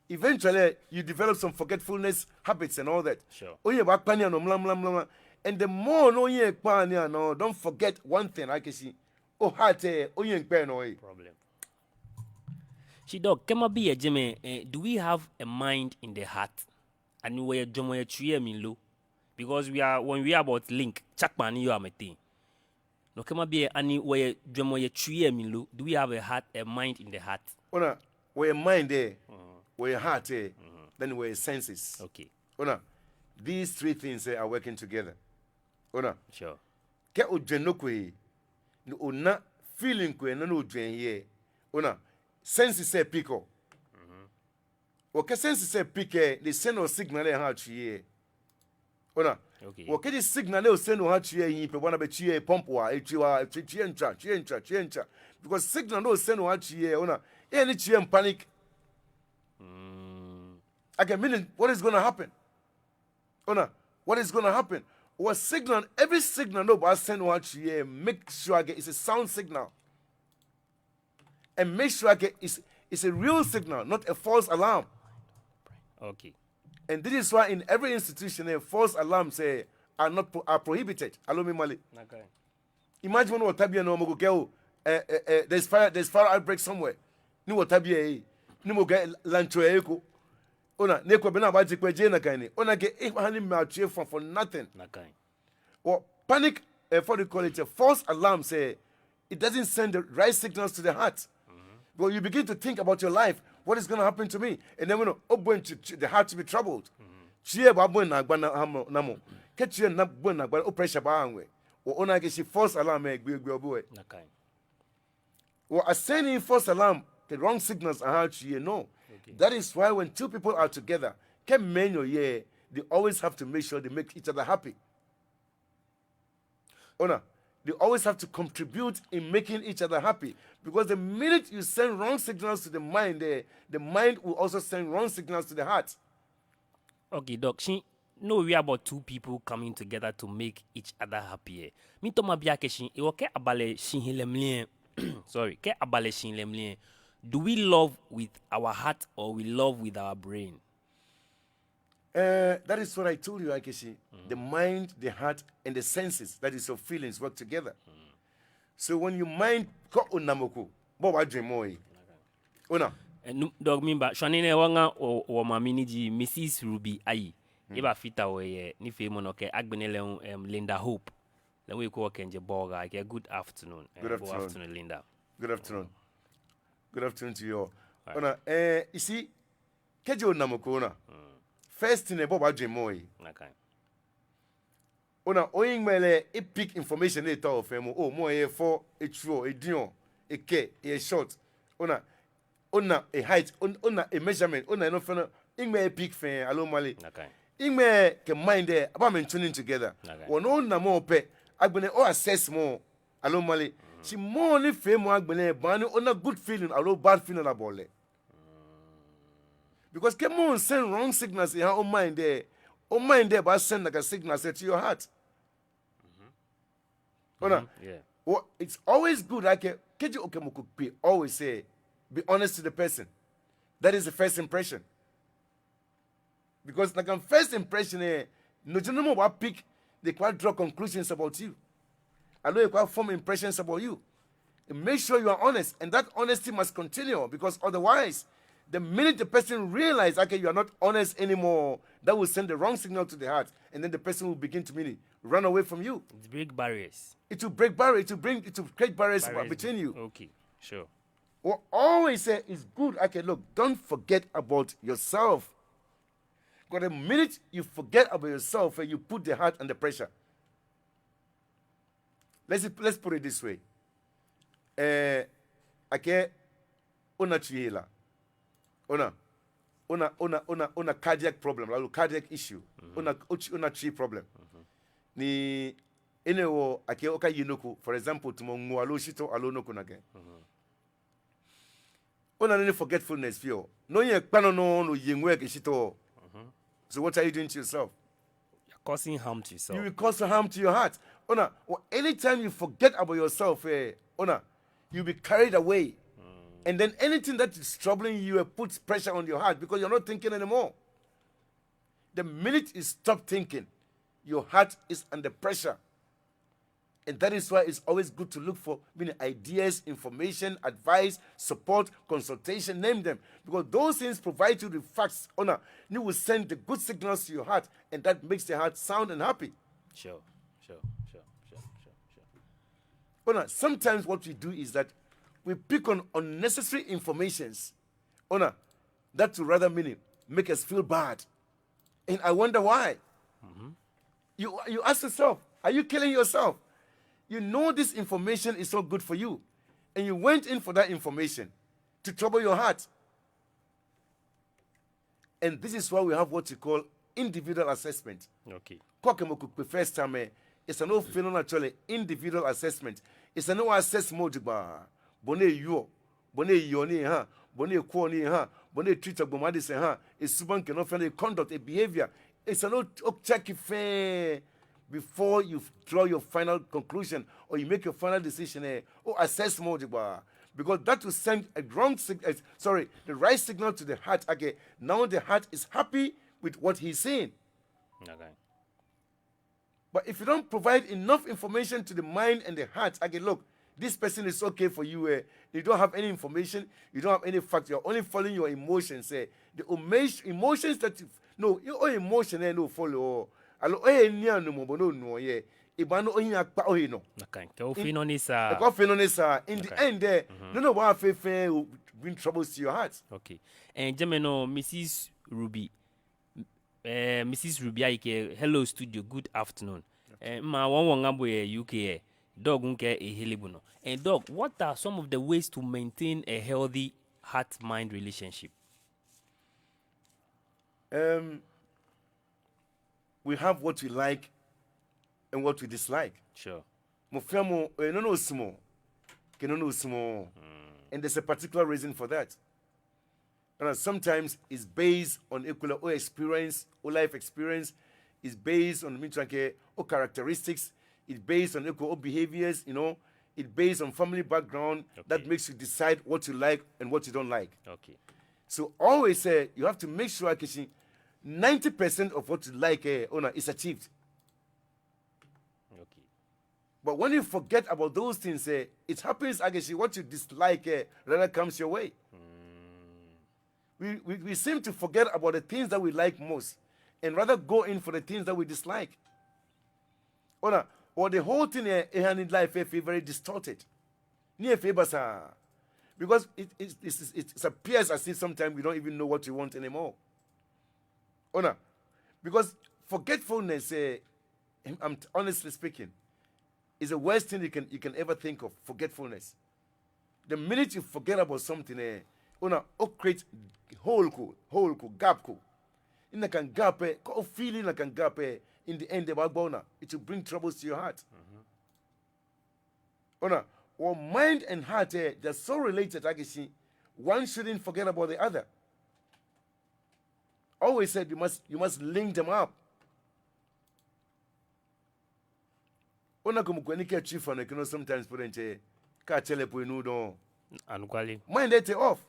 eventually you develop some forgetfulness habits and all that. Sure. Ohiɛ baakpa nii anɔ mla, mla, mla, mla. And the more ni ohiɛ kpaa nii anɔ, don't forget one thing, akɛ shi o heart lɛ, ohiɛ kpaa nii anɔ lɛ. Problem. Shi Doc, kɛ mabi yɛ jɛmɛ, eh, do we have a mind in the heart? Ani wɔyɛ jwɛŋmɔ yɛ tsui lɛ mli lo? Because we are, when we are about link, tsakpaa ni yɔɔ amɛteŋ. No kɛ mabi lɛ, ani wɔyɛ jwɛŋmɔ yɛ tsui lɛ mli lo? Do we have a heart, a mind in the heart? Ona, wɔyɛ mind lɛ, wɔyɛ heart lɛ, then wɔyɛ senses. Okay. Ona, these three things lɛ are working together. Ona. Sure. Kɛ ojwɛŋ nɔ ko he, ni ona feeling ko yɛ nɔ ni ojwɛŋ he lɛ, ona, senses lɛ pick-ɔ. Okɛ senses lɛ pick lɛ, e send-ɔ signal lɛ ehaa tsui lɛ. Ona. Okay. Okɛji signal lɛ o send-ɔ oha tsui lɛ hiii pɛ, obaana akɛ tsui lɛ pump waa, etsui waa, tsui, tsui lɛ miitswa, tsui lɛ miitswa, tsui lɛ miitswa. Because signal ni o send-ɔ oha tsui lɛ, ona, ehaa ni tsui lɛ miipanic. Akɛ meaning, what is gonna happen? Ona, what is gonna happen? Wɔ signal, every signal ni obaa send-ɔ oha tsui lɛ, make sure akɛ it's a sound signal. And make sure akɛ it's, it's a real signal, not a false alarm. Okay. And this is why in every institution, eh, false alarms, eh, are not pro- are prohibited. Aloo mimale. Nakai. Imagine when wɔta biɛ nɛɛ, mɔ ko kɛɛ o, eh, eh, eh, there's fire, there's fire outbreak somewhere. Ni wɔta biɛ, eh, ni mɔ ko kɛɛ lancho, eh, eko. Ona, ni eko bɛ ni abaje kpɛ, jeee nakai ni. Ona akɛ, eh, hani mɛi atsue for, for nothing. Nakai. Or panic, eh, what do you call it, a false alarm, say, it doesn't send the right signals to the heart. But you begin to think about your life, what is going to happen to me? And then, you know, oh, going to, to the heart to be troubled. Tsui baabɔi naagba namɔ, namɔ. Kɛ tsui lɛ bɔi naagba, o pressure baaŋwɛ. Ona akɛ shi false alarm lɛ gbi gbi obuɛ. Nakai. Or a sending false alarm, the wrong signals aha tsui lɛ, no. Okay. That is why when two people are together, kɛ mɛi enyɔ yɛ, they always have to make sure they make each other happy. Ona, they always have to contribute in making each other happy. Because the minute you send wrong signals to the mind, eh, the mind will also send wrong signals to the heart. Okay, Doc, shi, no, we about two people coming together to make each other happy. Miitao mabi akɛ shi, ewɔ kɛ aba lɛ shihilɛ mli lɛ, sorry, kɛ aba lɛ shihilɛ mli lɛ, do we love with our heart or we love with our brain? Uh, that is what I told you, akɛ shi. The mind, the heart, and the senses, that is your feelings, work together. So when you mind, kɛ ona mɔ ko, bo obaajwɛŋ mɔ lɛ. Ona. Eh, nu- Doc, miiba, shwane nɛɛ wɔŋa wɔ, wɔmami ni ji Missus Ruby Ayi. Ebafata wɔhe yɛ nifeemɔ nɔ kɛ agbɛnɛ lɛ hu, em, Linda Hope. Lɛ hu eko wɔkɛ nyɛ bɔɔ ga, kɛ good afternoon. Eh, Good afternoon. Good afternoon, Linda. Good afternoon. Good afternoon to you all. Ona, eh, you see, kɛji ona mɔ ko, ona. First thing lɛ, bo obaajwɛŋ mɔ lɛ. Nakai. Ona, oyiŋmɛi lɛ, e pick information lɛ etao fɛɛ mɔ. O, mɔ lɛ efɔ, etsuɔ, ediɔ, ekɛ, eyɛ short. Ona, ona e height, on- ona e measurement, ona enɔ fɛɛ nɔ. Yiŋmɛi e pick fɛɛ, aloo male. Nakai. Yiŋmɛi kɛ mind lɛ, aba amɛ tuning together. Nakai. Ona, ona mɔ pɛ, agbɛnɛ o assess mɔ, aloo male. Shi mɔ nifeemɔ agbɛnɛ, baaha ni ona good feeling, aloo bad feeling abɔ lɛ. Because kɛ mɔ send wrong signals eha o mind lɛ, o mind lɛ baa send nakai signals lɛ to your heart. Ona, Yeah. well, it's always good akɛ, kɛji okɛ mɔ ko kpe, always say, be honest to the person. That is the first impression. Because nakai first impression lɛ, no ji nɔ ni mɔ baa pick, they can draw conclusions about you. Aloo they can form impressions about you. And make sure you are honest, and that honesty must continue, because otherwise, the minute the person realize, okay, you are not honest anymore, that will send the wrong signal to the heart, and then the person will begin to, meaning, run away from you. It break barriers. It will break barrier, it will bring, it will create barriers Barriers between you. Okay, sure. What I always say is good, okay, look, don't forget about yourself. Because the minute you forget about yourself, eh, you put the heart under pressure. Let's, let's put it this way. Eh, akɛ ona tsui hela. Ona, ona, ona, ona, ona cardiac problem, aloo cardiac issue. Ona, otsui, ona tsui problem. Ni enɛ hewɔ akɛ okaye nɔ ko, for example, tamɔ ŋoo aloo shitɔ aloo nɔ ko nakai. Ona nɔ ni forgetfulness feɔ. No hewɔ kpaa nɔ nɔ ni oye ŋoo kɛ shitɔ. So what are you doing to yourself? You're causing harm to yourself. You will cause harm to your heart. Ona, or anytime you forget about yourself, eh, ona, you'll be carried away. And then anything that is troubling you, eh, puts pressure on your heart because you're not thinking anymore. The minute you stop thinking, your heart is under pressure. And that is why it's always good to look for, meaning, ideas, information, advice, support, consultation, name them. Because those things provide you the facts, ona, ni will send the good signals to your heart, and that makes the heart sound and happy. Sure, sure, sure, sure, sure, sure. Ona, sometimes what we do is that we pick on unnecessary informations, ona, that will rather, meaning, make us feel bad. And I wonder why. You, you ask yourself, are you killing yourself? You know this information is not good for you. And you went in for that information to trouble your heart. And this is why we have what you call individual assessment. Okay. Kɛ okɛ mɔ ko kpe first time, eh, esa ni ofee nɔ ni atsɛɔ lɛ individual assessment. Esa ni o-assess mɔ jogbaŋŋ. Bɔ ni eyɔɔ, bɔ ni eyeɔ nii ehaa, bɔ ni ekwɛɔ nii ehaa, bɔ ni e-treat gbɔmɔ adesai ehaa, esubaŋ kɛ nɔ fɛɛ nɔ, e-conduct, e-behavior. Esa ni o-check fɛɛ before you draw your final conclusion or you make your final decision, eh, o-assess mɔ jogbaŋŋ. Because that will send a wrong sig- uh, sorry, the right signal to the heart. Again, now the heart is happy with what he's seeing. Okay. But if you don't provide enough information to the mind and the heart, again, look, this person is okay for you. Eh? You don't have any information, you don't have any fact, you're only following your emotions. Eh? The emotion, emotions that you, no, your own emotion eh, no follow. Aloo, eh, ni anu mo, but no, no, yeah. Ebaa no, ohiɛ akpa, ohe no. Okay. Kɛ ofee nɔ ni sa. Kɛ ofee nɔ ni sa. In the end, eh, no, no, what fe fe will bring troubles to your heart. Okay. And jɛmɛ nɔ, Missus Ruby. Eh, Missus Ruby Ayike, hello studio, good afternoon. Eh, ma wɔŋ wɔŋ abo yɛ U K eh. Doc ŋkɛ ehere bo nɔ. Eh, Doc, what are some of the ways to maintain a healthy heart-mind relationship? Um, we have what we like and what we dislike. Sure. Mɔ fɛɛ mɔ, eh, nɔ ni osumɔɔ, kɛ nɔ ni osumɔɔɔ. And there's a particular reason for that. And sometimes it's based on ekolɛ o experience, o life experience, is based on, miitao makɛɛ, o characteristics, it's based on ekolɛ o behaviors, you know, it's based on family background that Okay. makes you decide what you like and what you don't like. Okay. So always say you have to make sure akɛ shi ninety percent of what you like, eh, ona, is achieved. Okay. But when you forget about those things, eh, it happens akɛ shi what you dislike, eh, rather comes your way. We, we, we seem to forget about the things that we like most and rather go in for the things that we dislike. Ona, or the whole thing, eh, eh, in life, eh, feel very distorted. Ni efee basaa. Because it, it, it, it, it appears as if sometimes we don't even know what we want anymore. Ona, because forgetfulness, eh, I'm honestly speaking, is the worst thing you can, you can ever think of, forgetfulness. The minute you forget about something, eh, ona, o create hole ko, hole ko, gap ko. Ni nakai gap, eh, kɛ o fill nakai gap, eh, in the end, eh, baagba ona. It will bring troubles to your heart. Ona, our mind and heart, eh, they're so related, akɛ shi one shouldn't forget about the other. Always said you must, you must link them up. Ona, kɛ mɔ ko ni kɛ tsui fa no, kɛ no sometimes po diɛŋtsɛ, kɛ atsɛ lɛ po enuuu dɔŋŋ. Anɔkwale. Mind lɛ etee off.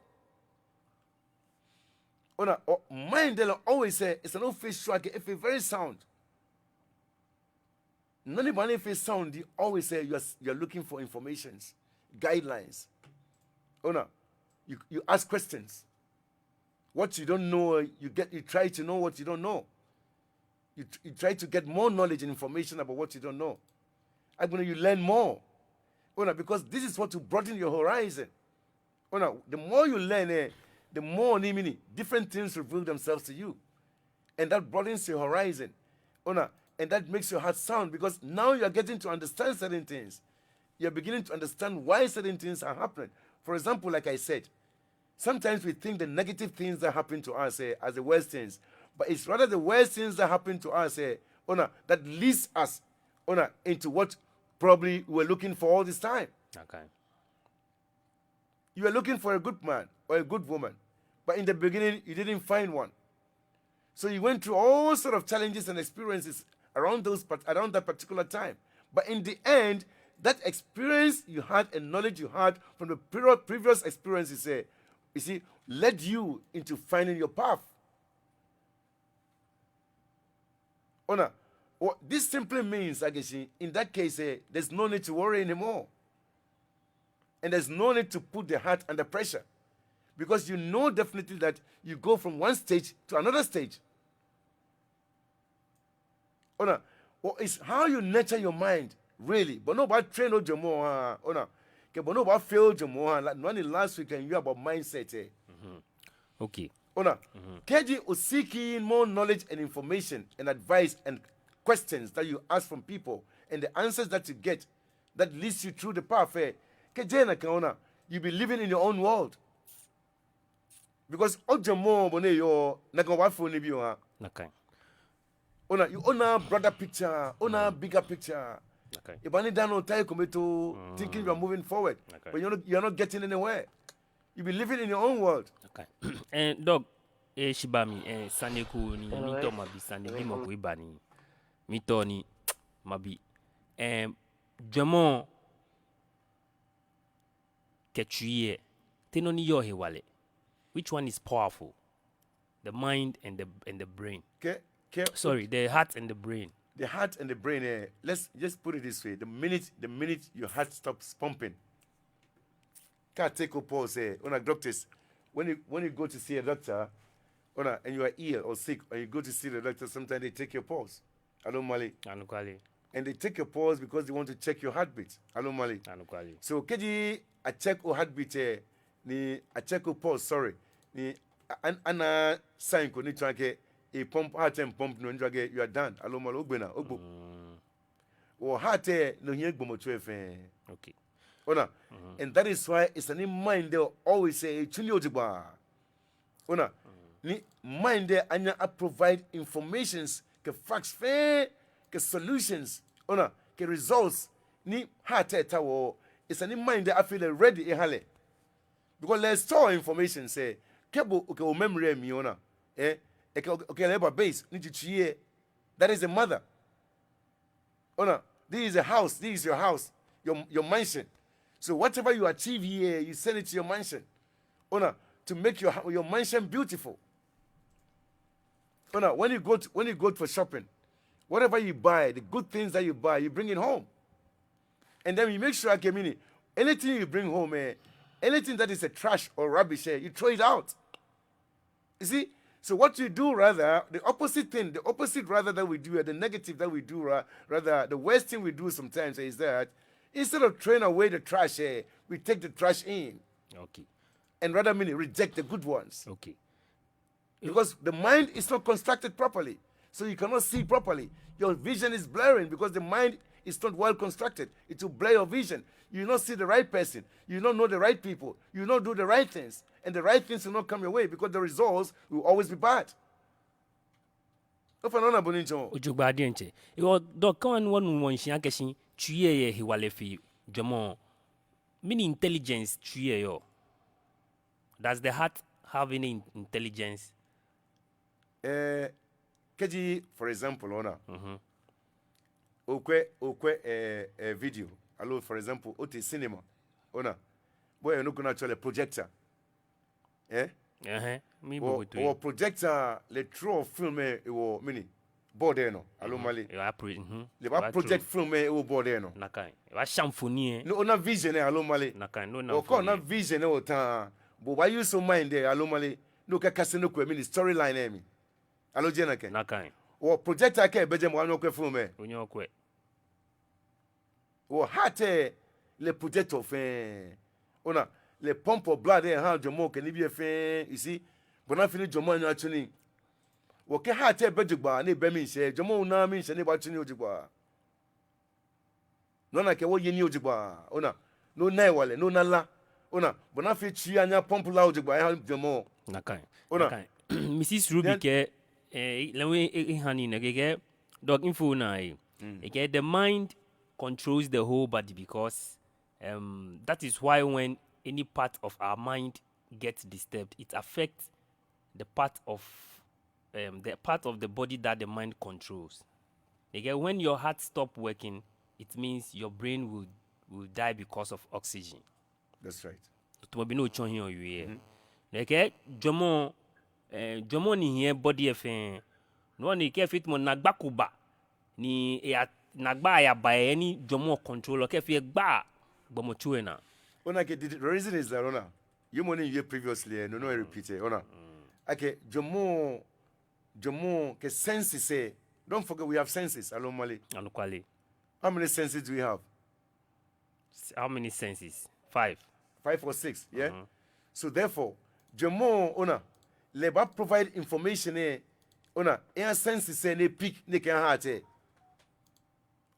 Ona, o mind lɛ always say, it's an official, akɛ efee very sound. Nɔ ni baa ni efee sound, you always say you are, you are looking for informations, guidelines. Ona, you, you ask questions. What you don't know, you get, you try to know what you don't know. You, tr- you try to get more knowledge and information about what you don't know. Agbɛnɛ you learn more. Ona, because this is what will broaden your horizon. Ona, the more you learn, eh, the more ni mɛni, different things reveal themselves to you. And that broadens your horizon. Ona, and that makes your heart sound because now you are getting to understand certain things. You're beginning to understand why certain things are happening. For example, like I said, sometimes we think the negative things that happen to us, eh, as the worst things. But it's rather the worst things that happen to us, eh, ona, that leads us, ona, into what probably we were looking for all this time. Okay. You were looking for a good man or a good woman, but in the beginning, you didn't find one. So you went through all sort of challenges and experiences around those part- around that particular time. But in the end, that experience you had and knowledge you had from the pre- previous experiences, eh, you see, led you into finding your path. Ona, what this simply means, akɛ shi, in that case, eh, there's no need to worry anymore. And there's no need to put the heart under pressure. Because you know definitely that you go from one stage to another stage. Ona, or it's how you nurture your mind, really. But no, but train ojwɛŋmɔ, ah, ona. Kɛ but no, but fail ojwɛŋmɔ, ah, like, no, last week and you about mindset, eh. Okay. Ona, kɛji o seeking more knowledge and information and advice and questions that you ask from people and the answers that you get that leads you through the path, eh, kɛjɛ nakai, ona, you'll be living in your own world. Because ojwɛŋmɔ bɔ ni eyɔɔ, nakai obaafee onibii oha. Nakai. Ona, you ona broader picture, ona bigger picture. Nakai. Ebaa ni daa nɔ otaa he kome too, thinking you are moving forward, Okay. but you're not, you're not getting anywhere. You'll be living in your own world. Okay. Eh, Doc, eh, shi ba mi, eh, sane ko ni, miitao mabi sane bimɔ ko eba ni. Miitao ni mabi. Eh, jwɛŋmɔ, kɛ tsui lɛ, te nɔ ni yɔɔ hewalɛ? Which one is powerful? The mind and the and the brain. Kɛ, kɛ, Sorry, the heart and the brain. The heart and the brain, eh, let's just put it this way. The minute, the minute your heart stops pumping, can't take a pulse, eh, on a doctors. When you, when you go to see a doctor, on a, and you are ill or sick, and you go to see the doctor, sometimes they take your pulse. Aloo male. Anɔkwale. And they take your pulse because they want to check your heartbeat. Aloo male. Anɔkwale. So, kɛji a check o heartbeat, eh, ni a check o pulse, sorry. Ni a-, an-, ana sign ko ni tsɔɔ akɛ e pump, heart lɛ pump nɔ, ni tsɔɔ akɛ you are done. Aloo male, ogbe naa, ogbo. O heart lɛ nɔ hiɛ gbɔmɔtso lɛ fɛɛ. Okay. Ona. And that is why it's an mind lɛ always say, etsu nii ojogbaŋŋ. Ona. Ni mind lɛ anyɛ a provide informations, kɛ facts fɛɛ, kɛ solutions. Ona. Kɛ results ni heart lɛ taoɔ. It's an mind lɛ a feel ready eha lɛ. Because lɛ store information sɛɛ, kɛ bo, okay, o memory lɛ mli, ona. Eh, okay, okay, lɛ ba base ni ji tsui lɛ. That is the mother. Ona, this is a house, this is your house, your, your mansion. So whatever you achieve here, you send it to your mansion. Ona, to make your, your mansion beautiful. Ona, when you go to, when you go for shopping, whatever you buy, the good things that you buy, you bring it home. And then you make sure, okay, meaning, anything you bring home, eh, anything that is a trash or rubbish, eh, you throw it out. You see? So what you do rather, the opposite thing, the opposite rather that we do, eh, the negative that we do, ra-, rather, the worst thing we do sometimes is that instead of throwing away the trash, eh, we take the trash in. Okay. And rather, meaning, reject the good ones. Okay. Because the mind is not constructed properly. So you cannot see properly. Your vision is blurring because the mind is not well constructed. It will blur your vision. You will not see the right person. You will not know the right people. You will not do the right things. And the right things will not come your way because the results will always be bad. Ofainɛ, ona bɔ ni mitsɔɔ. Ojogbaŋŋ diɛŋtsɛ. Ewɔ, dɔk, kɛ wɔnu wɔnu wɔnshi akɛ shi tsui lɛ yɛ hewalɛ fe jwɛŋmɔ. Mɛni intelligence tsui lɛ yɔɔ? Does the heart have any in-, intelligence? Eh, kɛji, for example, ona. Mhm. Okwɛ, okwɛ, eh, eh, video. Aloo, for example, otee cinema. Ona. Bo oyɛ nɔ ko ni atsɛɔ lɛ projector. Eh? Ɛhɛɛ, mi Wɔ, bo to. Wɔ projector lɛ throw film lɛ, ewɔ mɛni? Board lɛ nɔ. Aloo male. Ewa pro-, mhm. Lɛ baa project film lɛ, ewɔ board lɛ nɔ. Nakai. Ewa shine for ni lɛ. Ni ona vision lɛ, aloo male. Nakai, ni ona Okɛ for ona ni. Vision lɛ otã. Bo obaa use o mind lɛ, aloo male. Ni okɛkase nɔ ko, mɛni, storyline lɛ mli. Aloo jeee nakai? Nakai. Wɔ projector kɛ ebɛ jɛmɛ, onyɛŋ okwɛ film lɛ. Onyɛŋ okwɛ. Wɔ heart lɛ, lɛ projector fɛɛ. Ona, lɛ pump blood lɛ ehaa jwɛŋmɔ kɛ nibii lɛ fɛɛ, you see, bɔ ni afee ni jwɛŋmɔ anyɛ atsu nii. Wɔ kɛ heart lɛ bɛ jogbaŋŋ ni ebɛ miishɛɛ, jwɛŋmɔ lɛ naa miishɛɛ ni ebaatsu nii ojogbaŋŋ. No hewɔ ni akɛɛ wɔye nii ojogbaŋŋ. Ona, ni ona hewalɛ, ni ona la. Ona, bɔ ni afee tsui anyɛ a pump la ojogbaŋŋ eha jwɛŋmɔ. Nakai. Ona. Nakai. Missus Ruby Then kɛɛ, eh, lɛ hu e, e, eha nii nɛɛ kɛkɛ, dɔk, info naa lɛ. Mm. Ekɛɛ the mind controls the whole body because, um, that is why when any part of our mind gets disturbed, it affects the part of, um, the part of the body that the mind controls. Ekɛɛ when your heart stop working, it means your brain will, will die because of oxygen. That's right. Tamɔ bɔ ni otsɔ hiɛ owie lɛ. Ni ekɛɛ jwɛŋmɔ, eh, jwɛŋmɔ ni hiɛ body lɛ fɛɛ. No hewɔ ni kɛ efee tamɔ naagba ko ba. Ni eya, naagba lɛ yaba lɛ, ni jwɛŋmɔ control lɛ, kɛ efee lɛ egbaa gbɔmɔtso lɛ naa. Ona akɛ the, the reason is that, ona, you mɔ ni you previously lɛ, no, no, I repeat it, ona. Akɛ jwɛŋmɔ, jwɛŋmɔ kɛ senses lɛ. Don't forget we have senses, aloo male. Anɔkwale. How many senses do we have? S-, how many senses? Five. Five or six, yeah? So therefore, jwɛŋmɔ, ona, lɛ baa provide information lɛ, ona, eha senses lɛ ni e pick ni ekɛha heart lɛ.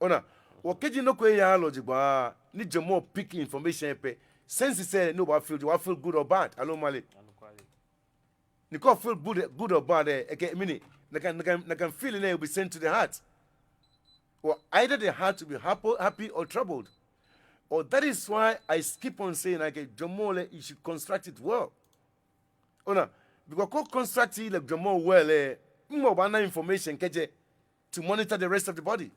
Ona, wɔ kɛji nɔ ko eyaaa lɛ ojogbaŋŋ, ni jwɛŋmɔ pick information lɛ pɛ, senses lɛ ni obaa feel, obaa feel good or bad, aloo male. Ni kɛ o feel good, good or bad lɛ, ekɛ, mɛni, nakai, nakai, nakai feeling lɛ will be sent to the heart. Or either the heart will be happy, happy or troubled. Or that is why I keep on saying, like, jwɛŋmɔ lɛ, you should construct it well. Ona, because kɛ o construct lɛ jwɛŋmɔ well lɛ, mɔ baana information kɛjɛ to monitor the rest of the body.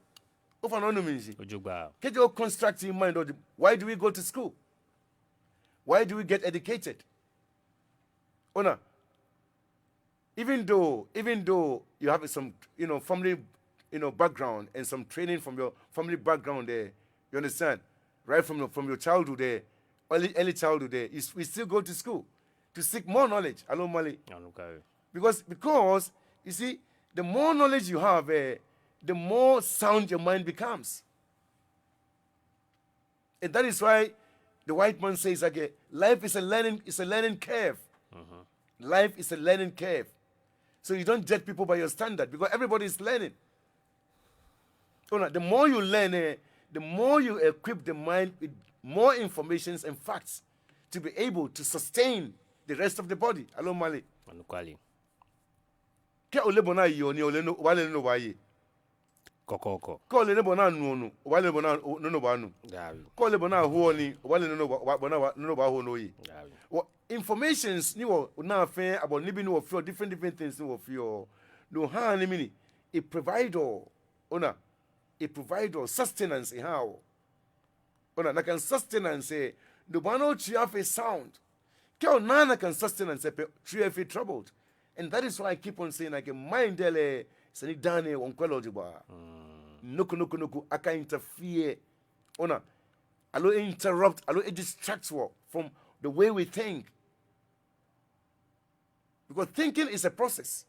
Ofainɛ onu mi shishi. Ojogbaŋŋ. Kɛji o construct mind lɛ, why do we go to school? Why do we get educated? Ona, even though, even though you have some, you know, family, you know, background and some training from your family background there, you understand? Right from your, from your childhood there, early, early childhood there, you, s- we still go to school to seek more knowledge. Aloo male. Because, because, you see, the more knowledge you have, eh, the more sound your mind becomes. And that is why the white man says again, life is a learning, is a learning curve. Life is a learning curve. So you don't judge people by your standard because everybody is learning. Ona, the more you learn, eh, the more you equip the mind with more informations and facts to be able to sustain the rest of the body. Aloo male. Anɔkwale. Kɛ ole bɔ ni ayeɔ nii, ole nɔ, obaale nɔ ni obaaye. Kɔkɔɔkɔ. Kɛ ole nɔ bɔ ni anuɔ nu, obaale nɔ bɔ ni anu, nɔ ni obaanu. Kɛ ole bɔ ni ahoɔ nii, obaale nɔ ni oba, oba, bɔ ni oba, nɔ ni obaaho ni oye. Wɔ informations ni wɔnaa fɛɛ about nibii ni wɔfeɔ, different, different things ni wɔfeɔ. No haa ni mɛni, e provide wɔ, ona, e provide wɔ sustenance ehaa wɔ. Ona, nakai sustenance, eh, no baaha ni otsui afee sound. Kɛ onaaa nakai sustenance pɛ, otsui afee troubled. And that is why I keep on saying, like, mind lɛ, esa ni daa nɛɛ wɔŋkwɛ lɛ jogbaŋŋ. Nɔ ko, nɔ ko, nɔ ko aka interfere. Ona, aloo interrupt, aloo distract wɔ from the way we think. Because thinking is a process.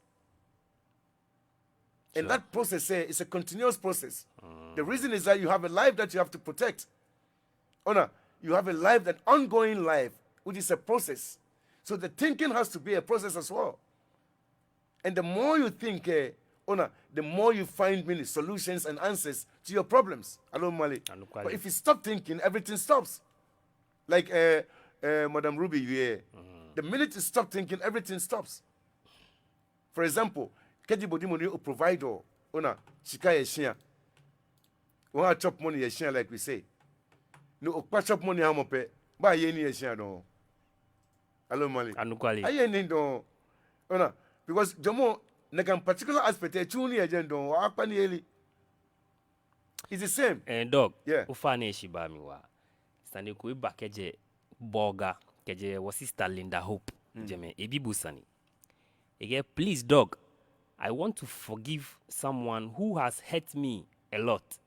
And that process, eh, is a continuous process. The reason is that you have a life that you have to protect. Ona, you have a life, an ongoing life, which is a process. So the thinking has to be a process as well. And the more you think, eh, ona, the more you find many solutions and answers to your problems. Aloo male. But if you stop thinking, everything stops. Like, eh, eh, Madam Ruby, yeah. The minute you stop thinking, everything stops. For example, kɛji bo ji mɔ ni o provide wɔ, ona, shika yɛ shia. Oha chop money yɛ shia, like we say. Ni okpa chop money oha mɔ pɛ, obaaye nii yɛ shia dɔŋŋ. Aloo male. Anɔkwale. Ayeee nii dɔŋŋ. Ona, because jɔɔmɔ, nakai particular aspect, etsuuu nii yɛ jɛi dɔŋŋ, akpa nii yɛ mli. It's the same. Eh, Doc, yeah, ofainɛ shi ba mi wa. Sane ko eba kɛjɛ Bolga, kɛjɛ wɔ sister Linda Hope. Jɛmɛ, ebi bo sane. Ekɛɛ, please, Doc, I want to forgive someone who has hurt me a lot,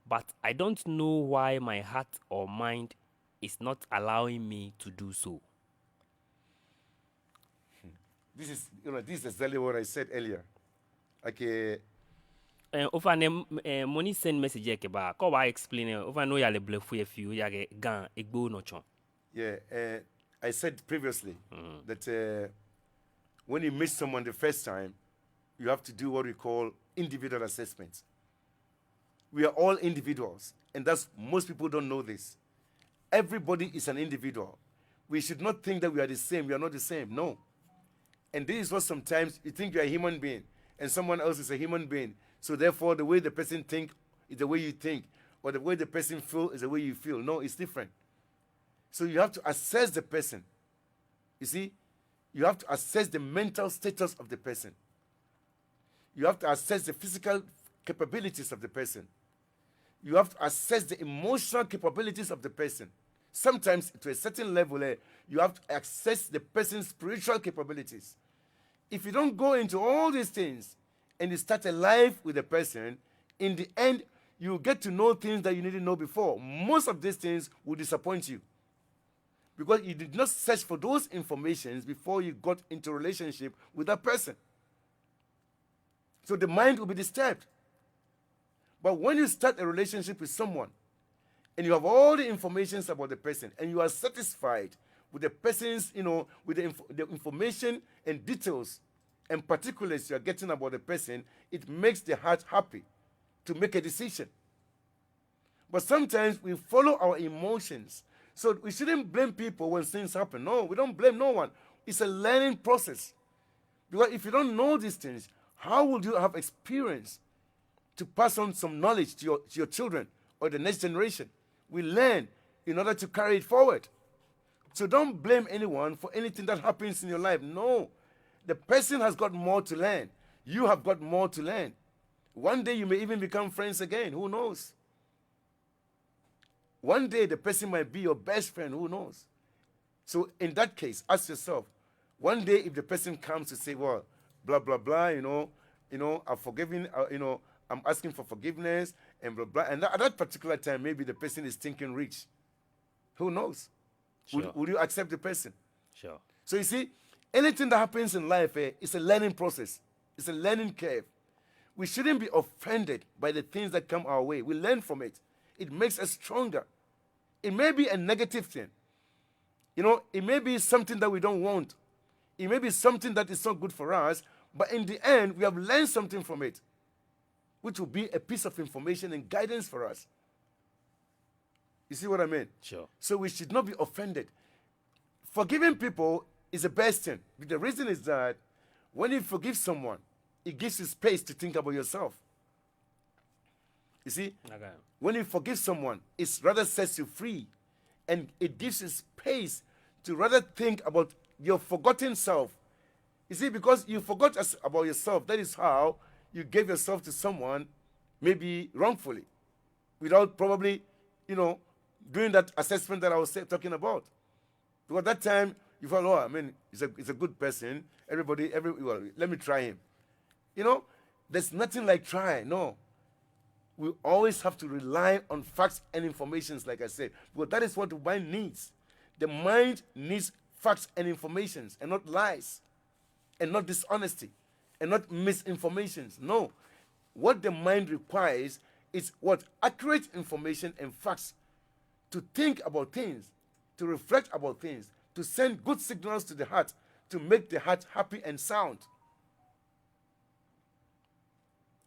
but I don't know why my heart or mind is not allowing me to do so. This is, you know, this is exactly what I said earlier. Okay. Eh, ofainɛ, eh, mɔ ni send message lɛ kɛba, kɛ obaa explain, eh, ofainɛ oyale blɛoo fioo, oyakɛɛ Ga egbo nɔ tsɔ. Yeah, eh, I said previously that, eh, when you meet someone the first time, you have to do what we call individual assessment. We are all individuals, and that's, most people don't know this. Everybody is an individual. We should not think that we are the same. We are not the same. No. And this is what sometimes you think you are a human being, and someone else is a human being. So therefore, the way the person think is the way you think, or the way the person feel is the way you feel. No, it's different. So you have to assess the person. You see, you have to assess the mental status of the person. You have to assess the physical capabilities of the person. You have to assess the emotional capabilities of the person. Sometimes, to a certain level, eh, you have to assess the person's spiritual capabilities. If you don't go into all these things and you start a life with a person, in the end, you get to know things that you didn't know before. Most of these things will disappoint you because you did not search for those informations before you got into relationship with that person. So the mind will be disturbed. But when you start a relationship with someone and you have all the informations about the person and you are satisfied with the person's, you know, with the, inf- the information and details and particulars you are getting about the person, it makes the heart happy to make a decision. But sometimes we follow our emotions. So we shouldn't blame people when things happen. No, we don't blame no one. It's a learning process. Because if you don't know these things, how will you have experience to pass on some knowledge to your, to your children or the next generation? We learn in order to carry it forward. So don't blame anyone for anything that happens in your life. No. The person has got more to learn. You have got more to learn. One day you may even become friends again. Who knows? One day the person might be your best friend. Who knows? So in that case, ask yourself, one day if the person comes to say, well, blah, blah, blah, you know, you know, I've forgiven, uh, you know, I'm asking for forgiveness, and blah, blah. And at that particular time, maybe the person is thinking rich. Who knows? Would, Sure. Would you accept the person? Sure. So you see, anything that happens in life, eh, is a learning process. It's a learning curve. We shouldn't be offended by the things that come our way. We learn from it. It makes us stronger. It may be a negative thing. You know, it may be something that we don't want. It may be something that is not good for us. But in the end, we have learned something from it, which will be a piece of information and guidance for us. You see what I mean? Sure. So we should not be offended. Forgiving people is the best thing. The reason is that when you forgive someone, it gives you space to think about yourself. You see, Okay. When you forgive someone, it rather sets you free, and it gives you space to rather think about your forgotten self. You see, because you forgot as- about yourself, that is how you gave yourself to someone, maybe wrongfully, without probably, you know, doing that assessment that I was say- talking about. Because that time you felt, oh, I mean, he's a, he's a good person. Everybody, every well, let me try him. You know, there's nothing like try. No, we always have to rely on facts and informations, like I said, because that is what the mind needs. The mind needs facts and informations, and not lies, and not dishonesty, and not misinformations. No, what the mind requires is what? Accurate information and facts to think about things, to reflect about things, to send good signals to the heart, to make the heart happy and sound.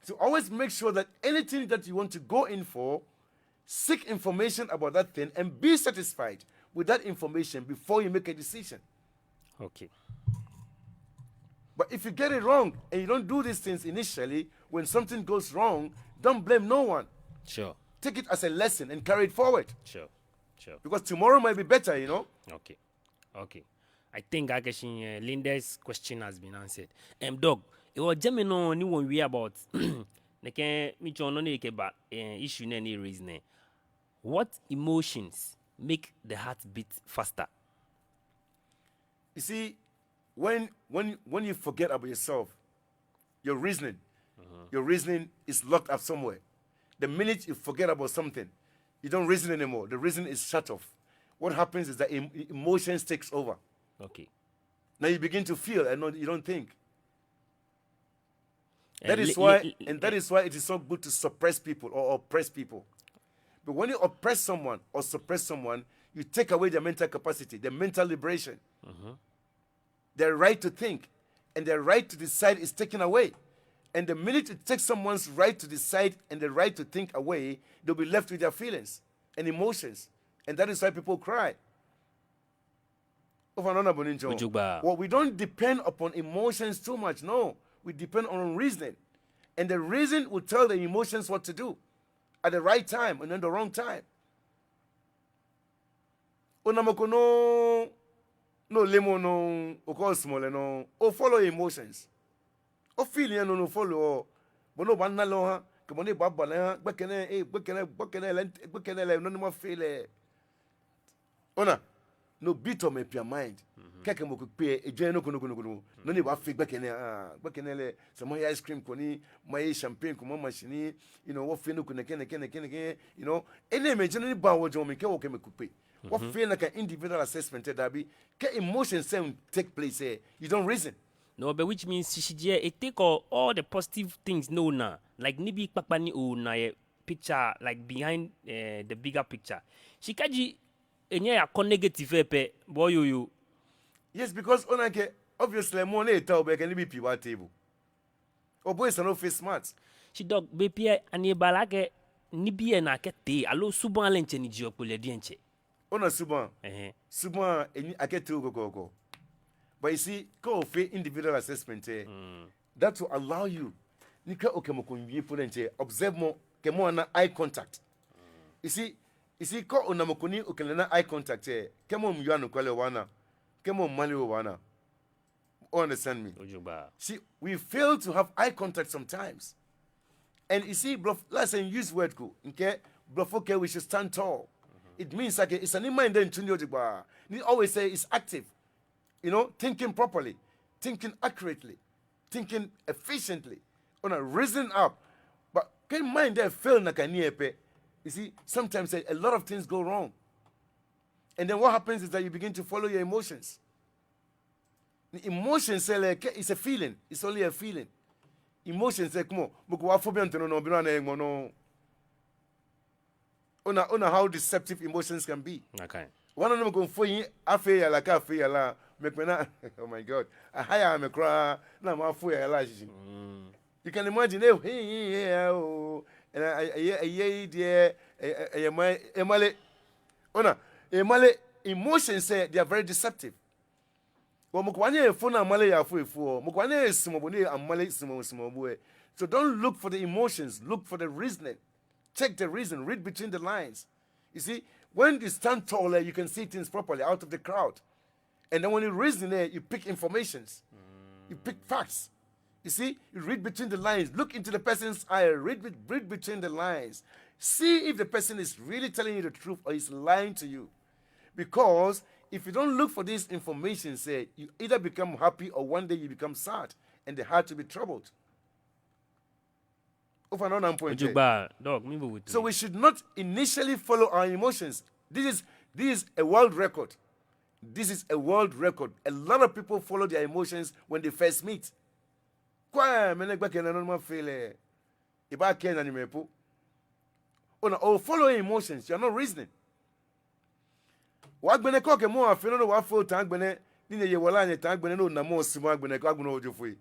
So always make sure that anything that you want to go in for, seek information about that thing and be satisfied with that information before you make a decision. Okay. But if you get it wrong and you don't do these things initially, when something goes wrong, don't blame no one. Sure. Take it as a lesson and carry it forward. Sure. Sure. Because tomorrow might be better, you know? Okay. Okay. I think akɛ shi, uh, Linda's question has been answered. Um, Doc, it was German on ni wɔwie about. Nɛkɛ mitsɔ nɔ ni ekɛba, uh, issue nɛɛ ni raise nɛɛ. What emotions make the heart beat faster? You see, when when when you forget about yourself, your reasoning, your reasoning is locked up somewhere. The minute you forget about something, you don't reason anymore. The reason is shut off. What happens is that em- emotions takes over. Okay. Now you begin to feel and not, you don't think. That Uh, is li- why, li- li- and that is why it is not good to suppress people or oppress people. But when you oppress someone or suppress someone, you take away their mental capacity, their mental liberation. Their right to think and their right to decide is taken away. And the minute you take someone's right to decide and the right to think away, they'll be left with their feelings and emotions. And that is why people cry. Ofainɛ, Honorable Ninjo, Ojogbaŋŋ. Well, we don't depend upon emotions too much, no. We depend on reasoning. And the reason will tell the emotions what to do at the right time and in the wrong time. Ona mɔ ko nɔ, no lemɔ nɔ, okɔ small nɔ, o follow emotions. O feel yɛ nɔ, no follow. Bɔ ni obaana lɛ oha, kɛ bɔ ni ebaaba lɛ oha, gbɛkɛ nɛɛ, eh, gbɛkɛ nɛɛ, gbɛkɛ nɛɛ lɛ, gbɛkɛ nɛɛ lɛ, nɔ ni mafee lɛ. Ona, no beat on your mind. Kɛkɛ mɔ ko kpe, ejwɛŋ nɔ ko, nɔ ko, nɔ ko, nɔ ko. Nɔ ni ebaafee gbɛkɛ nɛɛ, ah, gbɛkɛ nɛɛ lɛ, sɛ maye ice cream ko ni, maye champagne ko, mama shi ni, you know, wɔfee nɔ ko nɛkɛ, nɛkɛ, nɛkɛ, nɛkɛ, you know. Enɛɛmɛi ji nɔ ni baa wɔjwɛŋmɔ mli kɛ wɔkɛ mɛi ko kpe. Wɔfee nakai individual assessment lɛ, dabi. Kɛ emotions lɛ take place lɛ, you don't reason. No, but which means shi, shi ji e take all, all the positive things ni ona, like nibii kpakpai ni ona yɛ picture, like behind, eh, the bigger picture. Shi kɛji enyɛ eyakɔ negative lɛ pɛ, bo oyoyo. Yes, because ona akɛ, obviously, mɔ ni etao bo lɛ kɛ nibii pii baa table. Obo esa ni ofee smart. Shi Doc, bei pii lɛ, ani ebaala akɛ nibii lɛ naa kɛtee, aloo subaŋ lɛ diɛŋtsɛ ni jieɔ kpo lɛ diɛŋtsɛ. Ona subaŋ. Ɛhɛɛ. Subaŋ lɛ, akɛteeɔ kɔkɔɔkɔ. But you see, kɛ ofee individual assessment lɛ, that will allow you ni kɛ okɛ mɔ ko miiwie po lɛ diɛŋtsɛ, observe mɔ, kɛ mɔ ana eye contact. You see, you see, kɛ ona mɔ ko ni okɛ lɛ na eye contact lɛ, kɛ mɔ miiwie anɔkwale lɛ obaana, kɛ mɔ miimale lɛ obaana. You understand me? Ojogbaŋŋ. See, we fail to have eye contact sometimes. And you see, blɔfo, let's say, use word ko, okay? Blɔfo kɛɛ we should stand tall. It means like, esa ni mind lɛ atsu nii ojogbaŋŋ. Ni always say is active. You know, thinking properly, thinking accurately, thinking efficiently. Ona, reason up. But kɛ mind lɛ fail nakai nii lɛ pɛ, you see, sometimes a, a lot of things go wrong. And then what happens is that you begin to follow your emotions. Ni emotions lɛ, kɛ, it's a feeling. It's only a feeling. Emotions lɛ, come on. Mɔ ko baafo bianɛ tɛŋŋ nɔ, bianɛ eŋmɔ nɔ. Ona, ona how deceptive emotions can be. Okay. Obaana nɔ ni mɔ ko miifo yi, afee yara, kɛ afee yara, mɛi komɛi naa, oh my God, ahaya amɛ kwraa, ni amɛfo yara shishi. You can imagine, eh, hey, hey, hey, oh, and I, I, I, I, I, eh, eh, eh, emale. Ona, emale, emotions lɛ, they are very deceptive. Wɔ mɔ ko baanyɛ efo ni amale yaafo efo. Mɔ ko baanyɛ esumɔ bo ni amale sumɔ, sumɔ bo lɛ. So don't look for the emotions, look for the reasoning. Check the reason, read between the lines. You see, when you stand tall, eh, you can see things properly out of the crowd. And then when you reason, eh, you pick informations, you pick facts. You see, you read between the lines. Look into the person's eye. Read, be- read between the lines. See if the person is really telling you the truth or is lying to you. Because if you don't look for this information, say, you either become happy or one day you become sad, and the heart will be troubled. Ofainɛ, ona mi point lɛ. Ojogbaŋŋ, Doc, miibo bo toi. So we should not initially follow our emotions. This is, this is a world record. This is a world record. A lot of people follow their emotions when they first meet. Kwɛ, mɛni gbɛkɛ nɔ ni mafee lɛ. Ebaakɛɛ nɔ ni mɛi po. Ona, o follow emotions, you are not reasoning. Wɔ agbɛnɛ kɛ okɛ mɔ afee nɔ ni obaafo tã agbɛnɛ, ni nyɛye wala nyɛtã agbɛnɛ, ni ona mɔ sumɔɔ agbɛnɛ, kɛ agbɛnɛ ojo foi.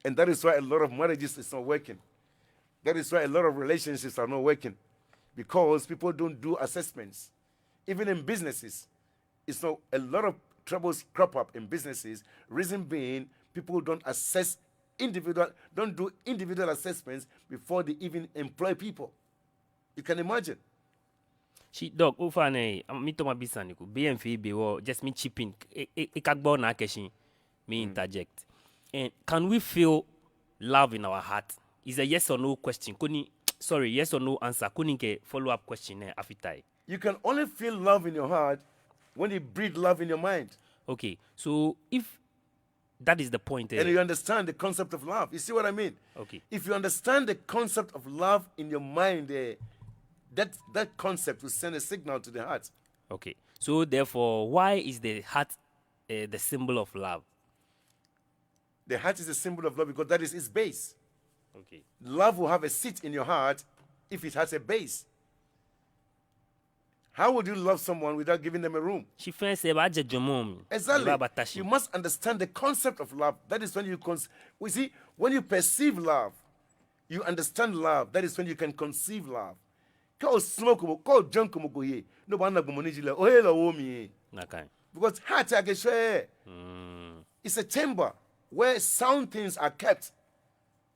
And that is why a lot of marriages is not working. That is why a lot of relationships are not working. Because people don't do assessments. Even in businesses, it's not, a lot of troubles crop up in businesses. Reason being, people don't assess individual, don't do individual assessments before they even employ people. You can imagine. Shi, Doc, ofainɛ, am, miitao mabi sane ko. Be ni mifee be wɔ, just mi chip in. E, e, ekagbo naa kɛ shi, mi interject. And can we feel love in our heart? It's a yes or no question. Koni, sorry, yes or no answer. Koni mikɛ follow up question lɛ afata he. You can only feel love in your heart when you breed love in your mind. Okay, so if that is the point, eh? And you understand the concept of love. You see what I mean? Okay. If you understand the concept of love in your mind, eh, that, that concept will send a signal to the heart. Okay. So therefore, why is the heart, eh, the symbol of love? The heart is a symbol of love because that is its base. Okay. Love will have a seat in your heart if it has a base. How would you love someone without giving them a room? Shi fɛɛ sɛɛ baajɛ jwɛŋmɔ mli. Exactly. Ebaabata shi. You must understand the concept of love. That is when you cons-, we see, when you perceive love, you understand love. That is when you can conceive love. Kɛ osumɔɔɔ mɔ ko, kɛ ojwɛŋ mɔ ko he, ni obaana gbɔmɔ ni ji lɛ, ohe lɛ owo mli. Nakai. Because heart lɛ akɛshwɛɔ. It's a chamber where sound things are kept.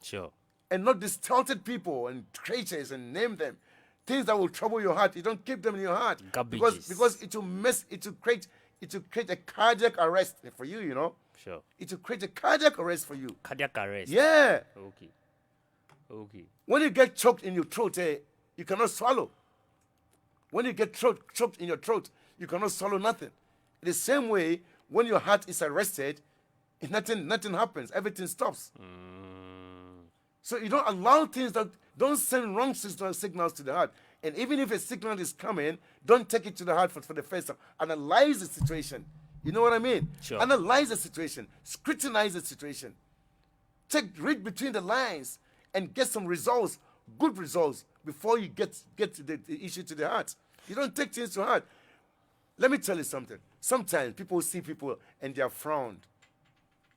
Sure. And not distorted people and creatures and name them. Things that will trouble your heart, you don't keep them in your heart. Because, garbages, because it will mess, it will create, it will create a cardiac arrest for you, you know. Sure. It will create a cardiac arrest for you. Cardiac arrest. Yeah. Okay. Okay. When you get choked in your throat, eh, you cannot swallow. When you get throat, choked in your throat, you cannot swallow nothing. The same way, when your heart is arrested, nothing, nothing happens. Everything stops. So you don't allow things that, don't send wrong signal, signals to the heart. And even if a signal is coming, don't take it to the heart for, for the first time. Analyze the situation. You know what I mean? Sure. Analyze the situation. Scrutinize the situation. Take, read between the lines and get some results, good results, before you get, get the, the issue to the heart. You don't take things to heart. Let me tell you something. Sometimes people see people and they are frowned.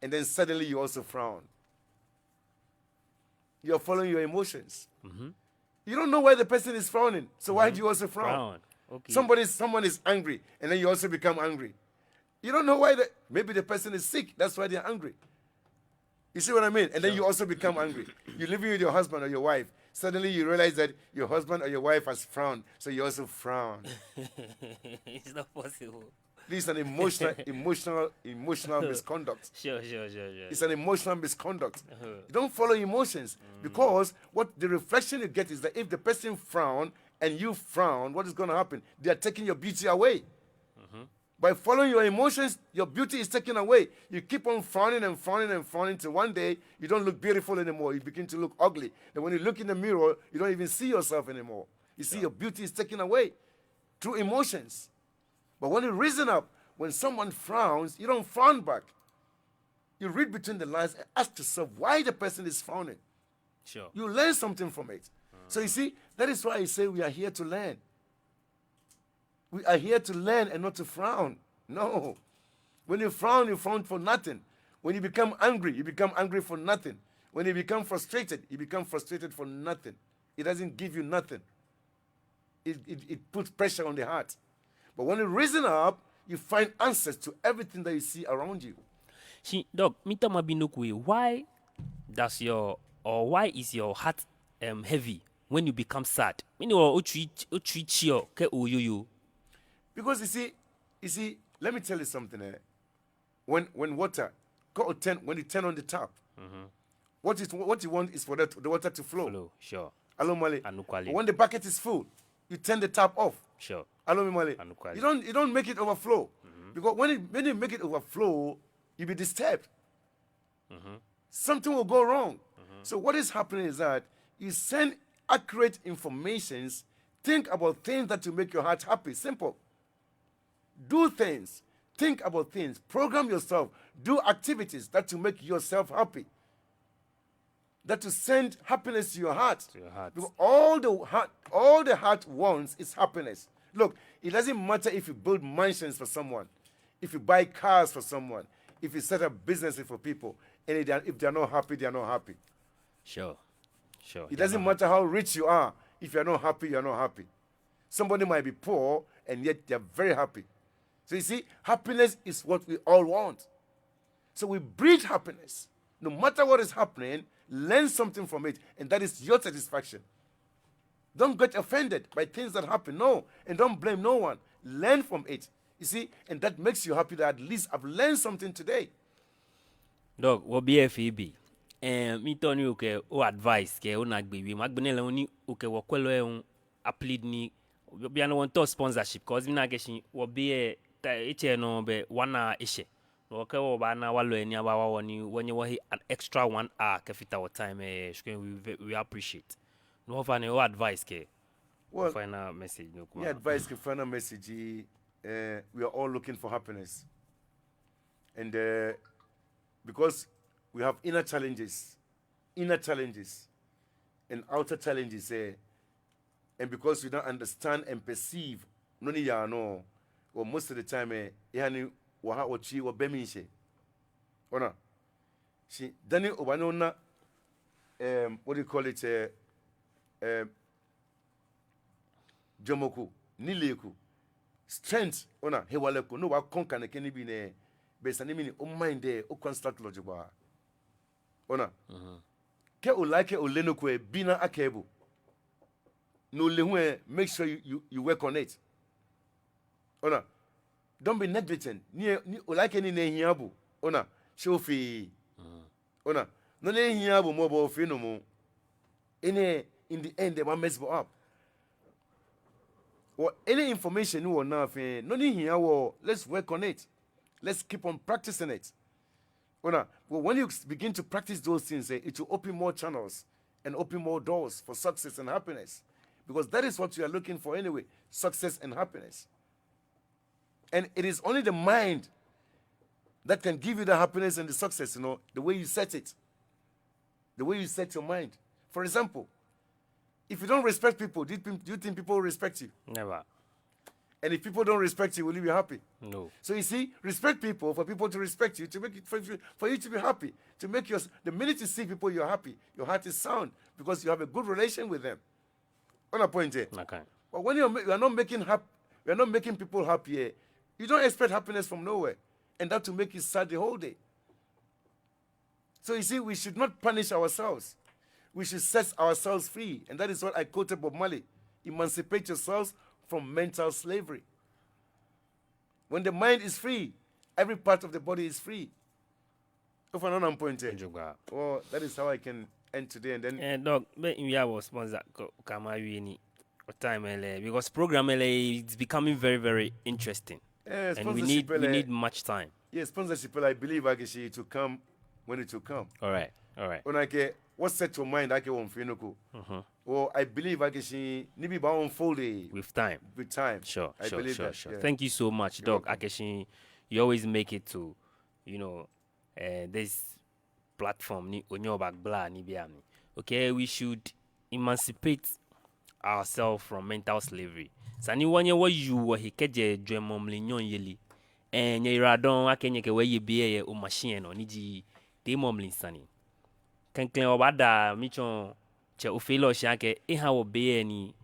And then suddenly you also frown. You're following your emotions. You don't know why the person is frowning. So why do you also frown? Frown. Okay. Somebody, someone is angry, and then you also become angry. You don't know why the, maybe the person is sick. That's why they're angry. You see what I mean? And then you also become angry. You're living with your husband or your wife. Suddenly you realize that your husband or your wife has frowned, so you also frown. It's not possible. This is an emotional, emotional, emotional misconduct. Sure, sure, sure, sure. It's an emotional misconduct. You don't follow emotions, because what the reflection you get is that if the person frown and you frown, what is gonna happen? They are taking your beauty away. By following your emotions, your beauty is taken away. You keep on frowning and frowning and frowning till one day you don't look beautiful anymore. You begin to look ugly. And when you look in the mirror, you don't even see yourself anymore. You see, your beauty is taken away through emotions. But when you reason up, when someone frowns, you don't frown back. You read between the lines and ask yourself why the person is frowning. Sure. You learn something from it. So you see, that is why I say we are here to learn. We are here to learn and not to frown. No. When you frown, you frown for nothing. When you become angry, you become angry for nothing. When you become frustrated, you become frustrated for nothing. It doesn't give you nothing. It, it, it puts pressure on the heart. But when you reason up, you find answers to everything that you see around you. Shi, Doc, miitao mabi nɔ ko ee, why does your, or why is your heart um, heavy when you become sad? Mɛni hewɔ otsui, otsui tseɔ kɛ oyoyo? Because you see, you see, let me tell you something. Eh? When, when water, kɛ o turn, when you turn on the tap, what is, what you want is for that, the water to flow. Flow, sure. Aloo male. Anɔkwale. When the bucket is full, you turn the tap off. Sure. Aloo male. Anɔkwale. You don't, you don't make it overflow. Because when it, when you make it overflow, you be disturbed. Something will go wrong. So what is happening is that you send accurate informations, think about things that will make your heart happy. Simple. Do things, think about things, program yourself, do activities that will make yourself happy, that will send happiness to your heart. To your heart. Because all the heart, all the heart wants is happiness. Look, it doesn't matter if you build mansions for someone, if you buy cars for someone, if you set up businesses for people, and if they are, if they are not happy, they are not happy. Sure. Sure. It doesn't matter how rich you are. If you are not happy, you are not happy. Somebody might be poor and yet they are very happy. So you see, happiness is what we all want. So we breed happiness. No matter what is happening, learn something from it, and that is your satisfaction. Don't get offended by things that happen. No, and don't blame no one. Learn from it. You see, and that makes you happy that at least I've learned something today. Doc, wɔbi efee bi. Eh, miitao ni okɛ o advice kɛ onaagbee wie. Agbɛnɛ lɛ hu ni okɛ wɔkwɛlɔi lɛ hu aplead ni, bianɛ wɔmiitao sponsorship, cause mina akɛ shi wɔbi lɛ, etsɛɛɛ nɔ, bɛ one hour eshɛ. Ni wɔkɛɛ wɔbaana wɔlɔi ni abawa wɔ ni wɔnyɛ wɔhe an extra one hour kɛfata wɔ time lɛ, shikome we, we appreciate. Ni wɔfɛɛ ni o advice kɛ, Well, final message nɔ ko. My advice kɛ final message, eh, we are all looking for happiness. And, eh, because we have inner challenges, inner challenges, and outer challenges, eh, and because we don't understand and perceive nɔ ni yaa nɔ, well, most of the time, eh, ehaa ni wɔha wɔtsui wɔbɛ miishɛɛ. Ona, shi dani obaanyɛ ona, um, what do you call it, eh, eh, jɔɔmɔ ko, nilee ko, strength, ona, hewalɛ ko, ni obaa conquer nɛkɛ nibii nɛɛ, bɛ esa ni mɛni, o mind lɛ, o construct lɛ jogbaŋŋ. Ona. Kɛ o like, oleee nɔ ko lɛ, bi ni akɛɛ bo. Ni ole hu lɛ, make sure you, you, you work on it. Ona. Don't be negligent. Ni, ni o like nii ni ehiaaa bo. Ona. Shi ofeee. Ona. Nɔ ni ehiaaa bo moŋ, bo ofee no moŋ. Enɛ, in the end, ebaa mess bo up. Or any information ni wɔnaa fɛɛ, nɔ ni hiaa wɔ, let's work on it. Let's keep on practicing it. Ona, well, when you begin to practice those things, eh, it will open more channels and open more doors for success and happiness. Because that is what you are looking for anyway, success and happiness. And it is only the mind that can give you the happiness and the success, you know, the way you set it. The way you set your mind. For example, if you don't respect people, do you, think- do you think people will respect you? Never. And if people don't respect you, will you be happy? No. So you see, respect people for people to respect you, to make it for you, for you to be happy, to make your, the minute you see people, you're happy. Your heart is sound because you have a good relation with them. On a point here. Okay. But when you're, ma- you're not making hap- you're not making people happy, eh, you don't expect happiness from nowhere, and that will make you sad the whole day. So you see, we should not punish ourselves. We should set ourselves free, and that is what I quoted Bob Marley: "Emancipate yourselves from mental slavery." When the mind is free, every part of the body is free. Ofainɛ ona mi point lɛ? Jogbaŋŋ. Well, that is how I can end today, and then Eh, Doc, bɛ miiwie wɔ sponsor ko, kɛ mawie ni. Wɔ time lɛ, because program lɛ, it's becoming very, very interesting. Eh, and we need, sponsorship we lɛ, need much time. Yeah, sponsorship lɛ, I believe akɛ shi it will come when it will come. All right, all right. Ona akɛ, what set your mind akɛ wɔmiifee nɔ ko. Mhm. Or I believe akɛ shi nibii baa-unfold with time. With time. Sure, I sure, believe sure, that, sure. Yeah. Thank you so much, Doc. You're welcome. Akɛ shi you always make it to, you know, uh, this platform ni onyɛ obagbala nibii amli. Okay, we should emancipate ourselves from mental slavery. Esa ni wɔnyɛ wɔyu wɔhe kɛjɛ jwɛŋmɔ mli nyɔŋyeli. Eh, nyɛyiwaladɔŋŋ akɛ nyɛkɛ wɔ eye be lɛ yɛ Omashi lɛ nɔ, ni ji teemɔ mli sane. Klɛŋklɛŋ wɔbaada miitsɔɔ Tsɛ Ofe lɛ shi akɛ eha wɔ be lɛ ni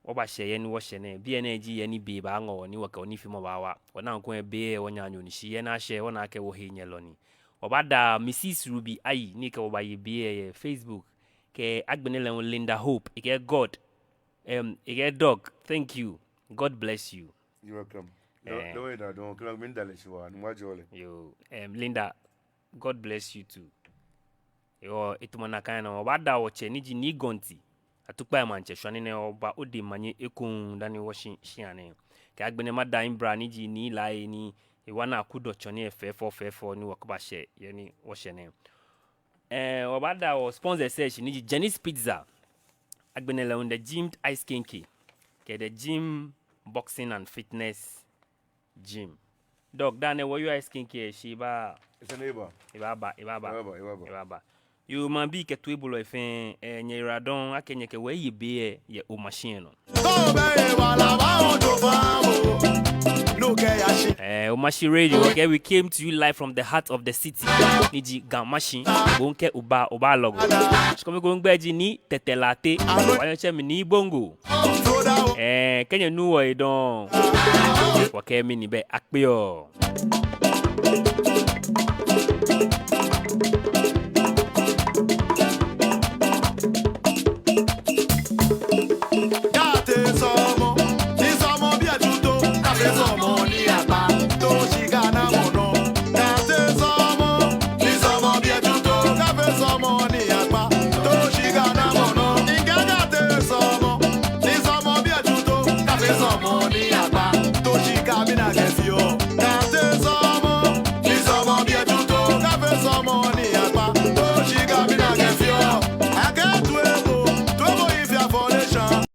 wɔbashɛ he ni wɔshɛ nɛɛ. Biɛ nɛɛ ji he ni be baaŋɔ wɔ ni wɔkɛ wɔnifeemɔ baawa. Wɔna nɔŋŋ akɛ be lɛ wɔnyɛ wɔnyiɛ shi he ni ashɛ wɔna akɛ wɔhenyɛlɔ ni. Wɔbaada Missus Ruby Ayi ni kɛ wɔ baye be lɛ yɛ Facebook. Kɛ agbɛnɛ lɛ hu Linda Hope, ekɛɛ God, em, ekɛɛ Doc, thank you. God bless you. You're welcome. Eh. Yoo, em, Linda, God bless you too. Yoo, etamɔ nakai nɔŋŋ. Wɔbaada wɔtsɛ ni ji Nii Gɔnti, Atukpai Maŋtsɛ shwane nɛɛ, wɔba ode omanye ekoŋŋ dani wɔshi shia nɛɛ. Kɛ agbɛnɛ mada mibrother ni ji Nii Laryea ni ewa Naa Kudɔ tsɔne lɛ fɛfɛɛfɛo ni wɔkɛbashɛ he ni wɔshɛ nɛɛ. Eh, wɔbaada wɔ sponsors lɛ shi ni ji Jenny's Pizza. Agbɛnɛ lɛ hu The Gym Ice Kenkey. Kɛ The Gym Boxing and Fitness Gym. Doc, daa nɛɛ wɔyɔɔ ice cream kɛ shi ba. Esa ni eba. Ebaaba, ebaaba. Ebaaba, ebaaba. Ebaaba. Yoo, maŋbii kɛ toibolɔi fɛɛ, eh, nyɛyiwaladɔŋŋ akɛ nyɛkɛ wɔ eye be lɛ yɛ Omashi lɛ nɔ. Eh, Omashi Radio, okay, we came to you live from the heart of the city. Ni ji Ga Mashi, bo hu kɛ oba, oba lɔgo. Shi kome ko migbɛi ji Nii Tetteh Lartey, wɔyɔɔ tsɛ mi Nii Bongo. Eh, kɛ nyɛnu wɔhe dɔŋŋ, wɔkɛɛ mɛni bɛ akpeɔ.